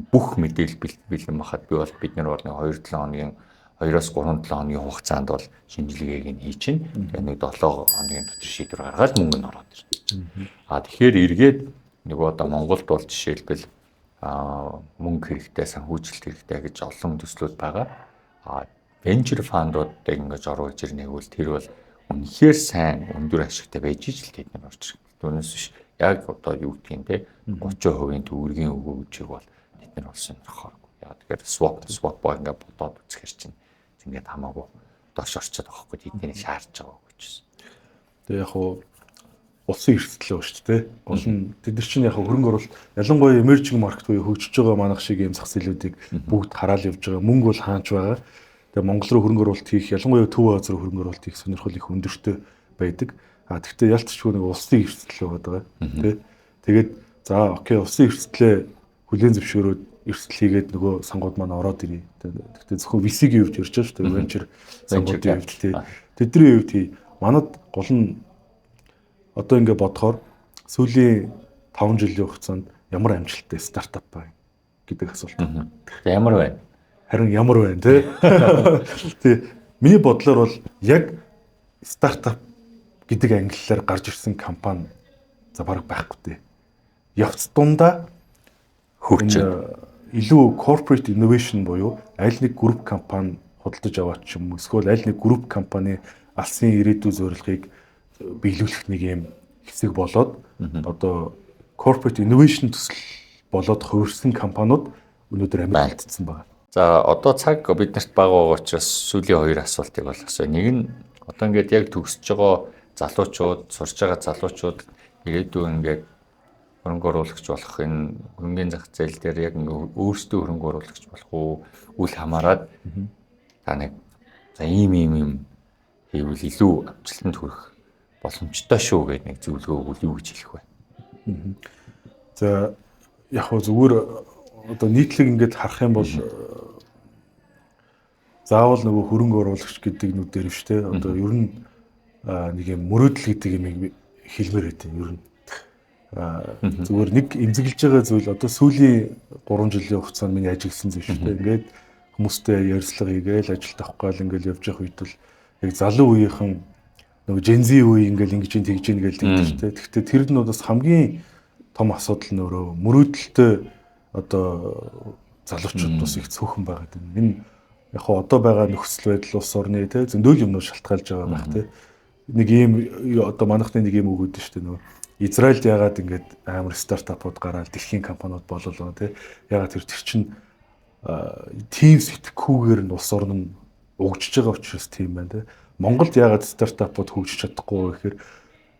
Бүх мэдээлэл бэлэн бахад би бол бид нар бол нэг 2-7 хоногийн, 2-оос 3-7 хоногийн хугацаанд бол шинжилгээг нь хий чинь. Тэгээ нэг 7 хоногийн дотор шийдвэр гаргаад мөнгө нь ороод ирнэ. А тэгэхээр эргээд нөгөө одоо Монголд бол жишээлбэл мөнгө хэрэгтэй, санхүүжилт хэрэгтэй гэж олон төслүүд байгаа. А venture fund уудыг ингэж оруулж ирнэ гэвэл тэр бол үнэхээр сайн өндөр ашигтай байж ижил тэд нар орж ирэх. Түүнээс биш яг одоо юу гэдгийг те, 30% төгрөгийн өгөөжийг бол тэд нар бол сонирхооргүй. Яг тэгэхээр swap боо ингээд бодоод үзэхэр чинь ингээд хамаагүй доош орчод байгаа хгүй, тэдний шаарж байгаа гэж. Тэгээ яг хуу улсын эрсдэл байгаа шүү дээ. Гол нь тэд нар чинь яг хөрөнгө оруулалт, ялангуяа emerging market буюу хөгжиж байгаа манах шиг ийм зах зээлүүдийг бүгд хараал явж байгаа. Мөнгө бол хаач байгаа. Тэгээ Монгол руу хөрөнгө оруулалт хийх, ялангуяа Төв Ази руу хөрөнгө оруулалт хийх сонирхол их өндөртэй байдаг. А тэгвэл ялцчгүй нэг улсын эрсдэл байгаа даа. Тэ. Тэгээд за, okay, улсын эрсдлээ хүлээн зөвшөөрөөд эрсдэл хийгээд нөгөө сангууд маань ороод ирье. Тэгвэл зөвхөн VC-ийн хувьд ярьж байгаа шүү дээ. Venture сангуудын хувьд тий. Тэдний хувьд тий. Манад гол нь одоо ингэ бодохоор сүүлийн 5 жилийн хугацаанд ямар амжилттай стартап байна гэдэг асуулт. Ямар байна? Харин ямар байна те? Тий. Миний бодлоор бол яг стартап гэдэг ангиллаар гарч ирсэн компани за баг байхгүй те. Явц дундаа хөгжиж илүү corporate innovation буюу аль нэг групп компани худалдаж аваад ч юм уу, эсвэл аль нэг групп компани алсын ирээдүйн зорилгыг биелүүлэх нэг юм хэсэг болоод, одоо corporate innovation төсөл болоод хувирсан компаниуд өнөөдөр амьд үлдсэн байгаа. За, одоо цаг биднэрт бага байгаа учраас сүүлийн хоёр асуултыг бол асууя. Нэг нь одоо ингээд яг төгсөж байгаа залуучууд, сурж байгаа залуучууд ирээдүйн ингээд хөрөнгө оруулагч болох, энэ хөрөнгөний зах зээл дээр яг ингээд өөрсдөө хөрөнгө оруулагч болох уу, үл хамааран та нэг за ийм ийм юм хийвэл илүү амжилтанд хүрэх боломжтой шүү гэдэг нэг зөвлөгөө өгвөл юу гэж хэлэх вэ? За, яг хөө зүгээр одоо нийтлэг ингээд харах юм бол заавал нөгөө хөрөнгө оруулагч гэдэг нүдээр биш те. Одоо ер нь нэг юм мөрөөдөл гэдэг юм хэлмээр байт юм ер нь. Зүгээр нэг эмзэглэж байгаа зүйл одоо сүүлийн 3 жилийн хугацаанд миний ажигласан зүйл шүү дээ. Ингээд хүмүүстэй ярилцлага хийгээл, ажилд авах гал ингээл явж явах үед бол яг залуу үеийнхэн нөгөө Gen Z үе ингээл ингэж ин тэгж ин гээл тэгдэг шүү дээ. Гэхдээ тэр нь бас хамгийн том асуудал нь өөрөө мөрөөдөлтэй одоо залуучууд бас их цөөхөн байгаа юм. Энэ яг хоо одоо байгаа нөхцөл байдал, улс орны те зөндөл юмнууд шалтгаалж байгаа байх те. Нэг ийм одоо манайхны нэг ийм үг өгдөн шүү дээ, нөгөө Израильд ягаад ингэж амар стартапууд гараад дэлхийн компаниуд бололоо те. Ягаад тэр чинь тийм сэтгэхүйгээр нь улс орн нь угжиж байгаа учраас тийм байна те. Монголд ягаад стартапууд хөгжиж чадахгүй вэ гэхээр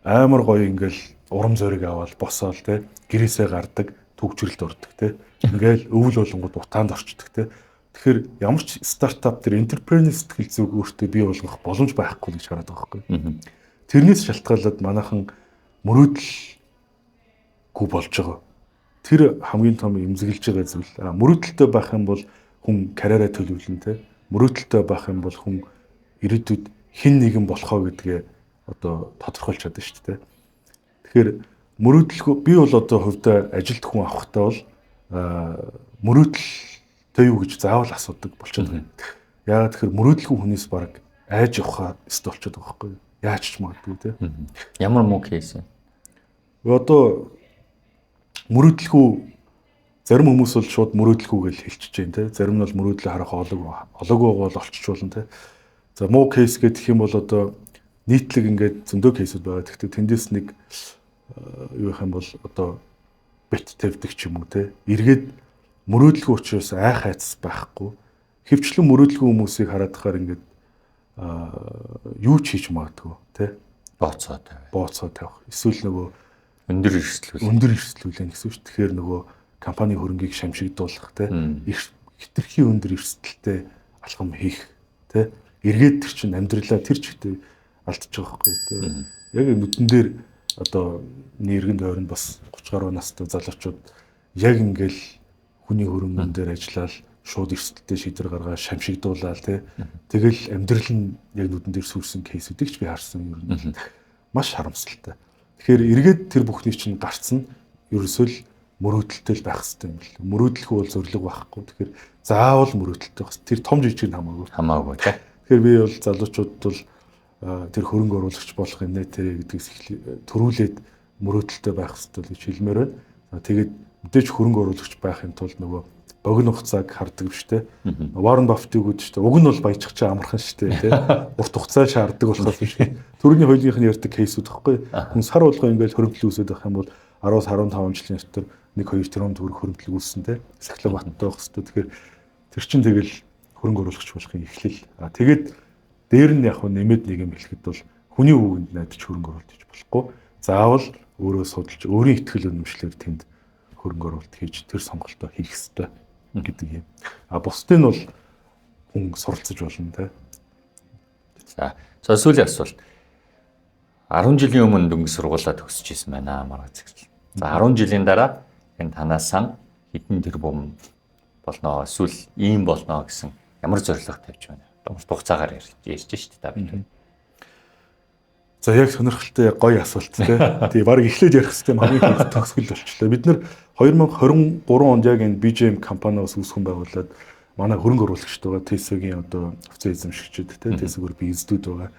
амар гоё ингээл урам зориг аваад босоол те, гэрээсээ гардаг, түгжрэлд ордог те. Ингээл өвөл болонгод утаанд орчдөг те. Тэгэхээр ямар ч стартап тэр entrepreneur сэтгэл зүг өөртөө бий болгох боломж байхгүй гэж хараад байгаа байхгүй. Тэрнээс шалтгаалаад манайхан мөрөөдөлгүй болж байгаа. Тэр хамгийн том эмзэглэж байгаа зүйл. Мөрөөдөлтэй байх юм бол хүн карьераа төлөвлөн те. Мөрөөдөлтэй байх юм бол хүн ирээдүйд хэн нэгэн болохоо гэдгээ одоо тодорхойлж чадна шүү дээ. Тэгэхээр мөрөөдөлгүй би бол одоо хувьдаа ажилд хүн авахтаа бол мөрөөдөлтэй юу гэж заавал асуудаг болчиход байна. Яагаад тэгэхээр мөрөөдөлгүй хүнээс баг айж явахаа өстө болчиход байгаа байхгүй юу? Яаж ч магадгүй те. Ямар муу кейс вэ? Одоо мөрөөдөлгүй зарим хүмүүс бол шууд мөрөөдөлгүй гэж хэлчихэж байна те. Зарим нь бол мөрөөдлөө харах олоогүй бол олчч болно те. За, муу кейс гэх юм бол одоо нийтлэг ингээд зөндөө кейсүүд байгаа. Гэхдээ тэндээс нэг юу их юм бол одоо бит тавьдаг ч юм уу те. Эргээд мөрөөдөлгүй учраас айх айцас байхгүй. Хөвчлэн мөрөөдөлгүй хүмүүсийг хараад тахаар ингээд юу ч хийж магадгүй те. Бооцоо тавих. Бооцоо тавих. Эсвэл нөгөө өндөр эрсдэл. Өндөр эрсдэлүүлэн гэсэн үг шүү. Тэгэхээр нөгөө компани хөрөнгийг шамшигдуулах те. Хитрхи өндөр эрсдэлтэй алхам хийх те. Эргээд тэр чинь амьдралаа тэр чигтээ алдчих байгаа байхгүй те. Яг нүдэн дээр одоо нэргэн тойронд бас 30 гаруй настай залуучууд яг ингээл хүний хөрөнгөн дээр ажиллаад шууд эрсдэлтэй шийдвэр гаргаа шамшигдуулаад те. Тэгэл амьдрал нь яг нүдэн дээр сүрсэн кейсүүдийг ч би харсан ер нь. Маш харамсалтай. Тэгэхээр эргээд тэр бүхний чинь гарцсан ерөөсөө л мөрөөдөлтэй л байх хэрэгтэй юм бэл. Мөрөөдөлгүй бол зориг байхгүй. Тэгэхээр заавал мөрөөдөлтэй байх. Тэр том жижиг нь хамаагүй. Хамаагүй те. Тэгэхээр би бол залуучуудад бол тэр хөрөнгө оруулагч болох юм нэ тэр гэдгээс төрүүлээд мөрөөдөлтэй байх хэрэгтэй л гэж хэлмээр байна. За, тэгээд мэдээж хөрөнгө оруулагч байхын тулд нөгөө богино хугацааг хардаг биш те. Warren Buffett-ийг үүд шүү дээ. Уг нь бол баяжчих чинь амархан шүү дээ те. Урт хугацаа шаарддаг болохоос биш. Төрөний хоёулынх нь ярьдаг кейсүүд байхгүй. Хүн сар болгоо ингээл хөрөнгөлөг үүсээд байх юм бол 10-аас 15 жилийн дотор 1 2 тэрбум төгрөг хөрөнгөлөг үүссэн те. Сахилга баттай байх хэрэгтэй. Тэгэхээр тэр чинь тэгэл хөрөнгө оруулагч болохын эхлэл. А тэгээд дээр нь яг нэмээд нэг юм хэлэхэд бол хүний үгэнд найдаж хөрөнгө оруулалт хийж болохгүй. Заавал өөрөө судалж, өөрийн ихтгэл үнэмшлээр тэнд хөрөнгө оруулалт хийж тэр сонголтоо хийх ёстой гэдэг юм. А бусдын нь бол хүн суралцаж болно те. За, сүүлийн асуулт. 10 жилийн өмнө дөнгөж сургуулаа төгсөж исэн байна маргац зэгсэл. За, 10 жилийн дараа энэ танаас сан хэдэн тэрбум болно, эсвэл ийм болно гэсэн ямар зорилго тавьж байна? Урт хугацаагаар ярьж шít та бид. За, яг сонирхолтой гоё асуулт те. Тий, баг эхлээд ярих хэрэгтэй хамгийн их төгсгөл болчлоо. Бид нэр 2023 онд яг энэ BGM компаниас үүсгэн байгуулад манай хөрөнгө оруулагчид байгаа TSO-гийн одоо хувьцаа эзэмшигчид те, TSO-гоор бизнесүүд байгаа.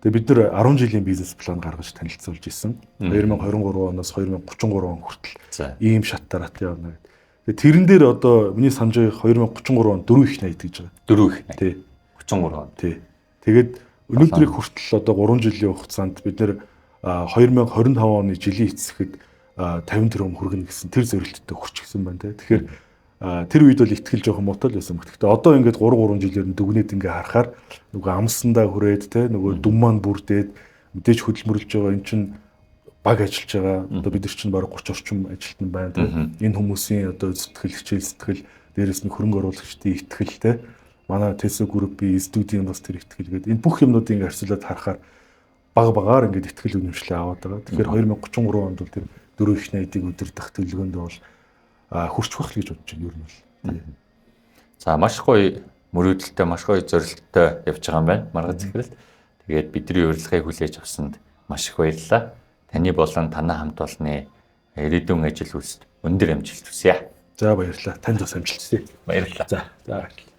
Тэгээ бид нар 10 жилийн бизнес план гаргаж танилцуулж исэн. 2023 оноос 2033 он хүртэл ийм шат дараатай явна гэдэг. Тэгээ тэрэн дээр одоо миний санаж байгаа 2033 он 4 их 80 гэж байгаа. 4 их 80. Тий. 33 он. Тий. Тэгээд өнөөдрийг хүртэл одоо 3 жилийн хугацаанд бид нэр 2025 оны жилийн эцэхэд 50 тэрбум хүргэнэ гэсэн тэр зорилттой хүрчихсэн байна те. Тэгэхээр Тэр үед бол итгэл жоохон муутай л байсан. Гэхдээ одоо ингээд 3 3 жилээр нь дүгнээд ингээ харахаар нөгөө амсандаа хүрээд те нөгөө дүн маань бүрдээд, мэдээж хөдөлмөрлөж байгаа, эн чинь баг ажиллаж байгаа. Одоо бид нар чинь бараг 30 орчим ажилтан байна те. Энэ хүмүүсийн одоо сэтгэл, хичээл сэтгэл, дээрэс нь хөрөнгө оруулагчдын итгэл те. Манай Teso Group-ийн студийн бас тэр итгэл гээд энэ бүх юмнуудыг ингээ харьцуулаад харахаар баг багаар ингээд итгэл үнэмшлээ аваад байгаа. Тэгэхээр 2033 онд бол тэр дөрөв их найдыг удирдах төлөвлөгөөнд бол хүрчих байх л гэж бодож байна ер нь бол. За, маш гоё мөрөөдөлтэй, маш гоё зорилттой явж байгаа юм байна. Маргад захирал. Тэгээд бидний урилгыг хүлээж авсанд маш их баярлалаа. Таны болон танай хамт олонны ирээдүйн ажил үйлсэд өндөр амжилт хүсье. За, баярлалаа. Танд бас амжилт хүсье. Баярлалаа. За, за, баярлалаа.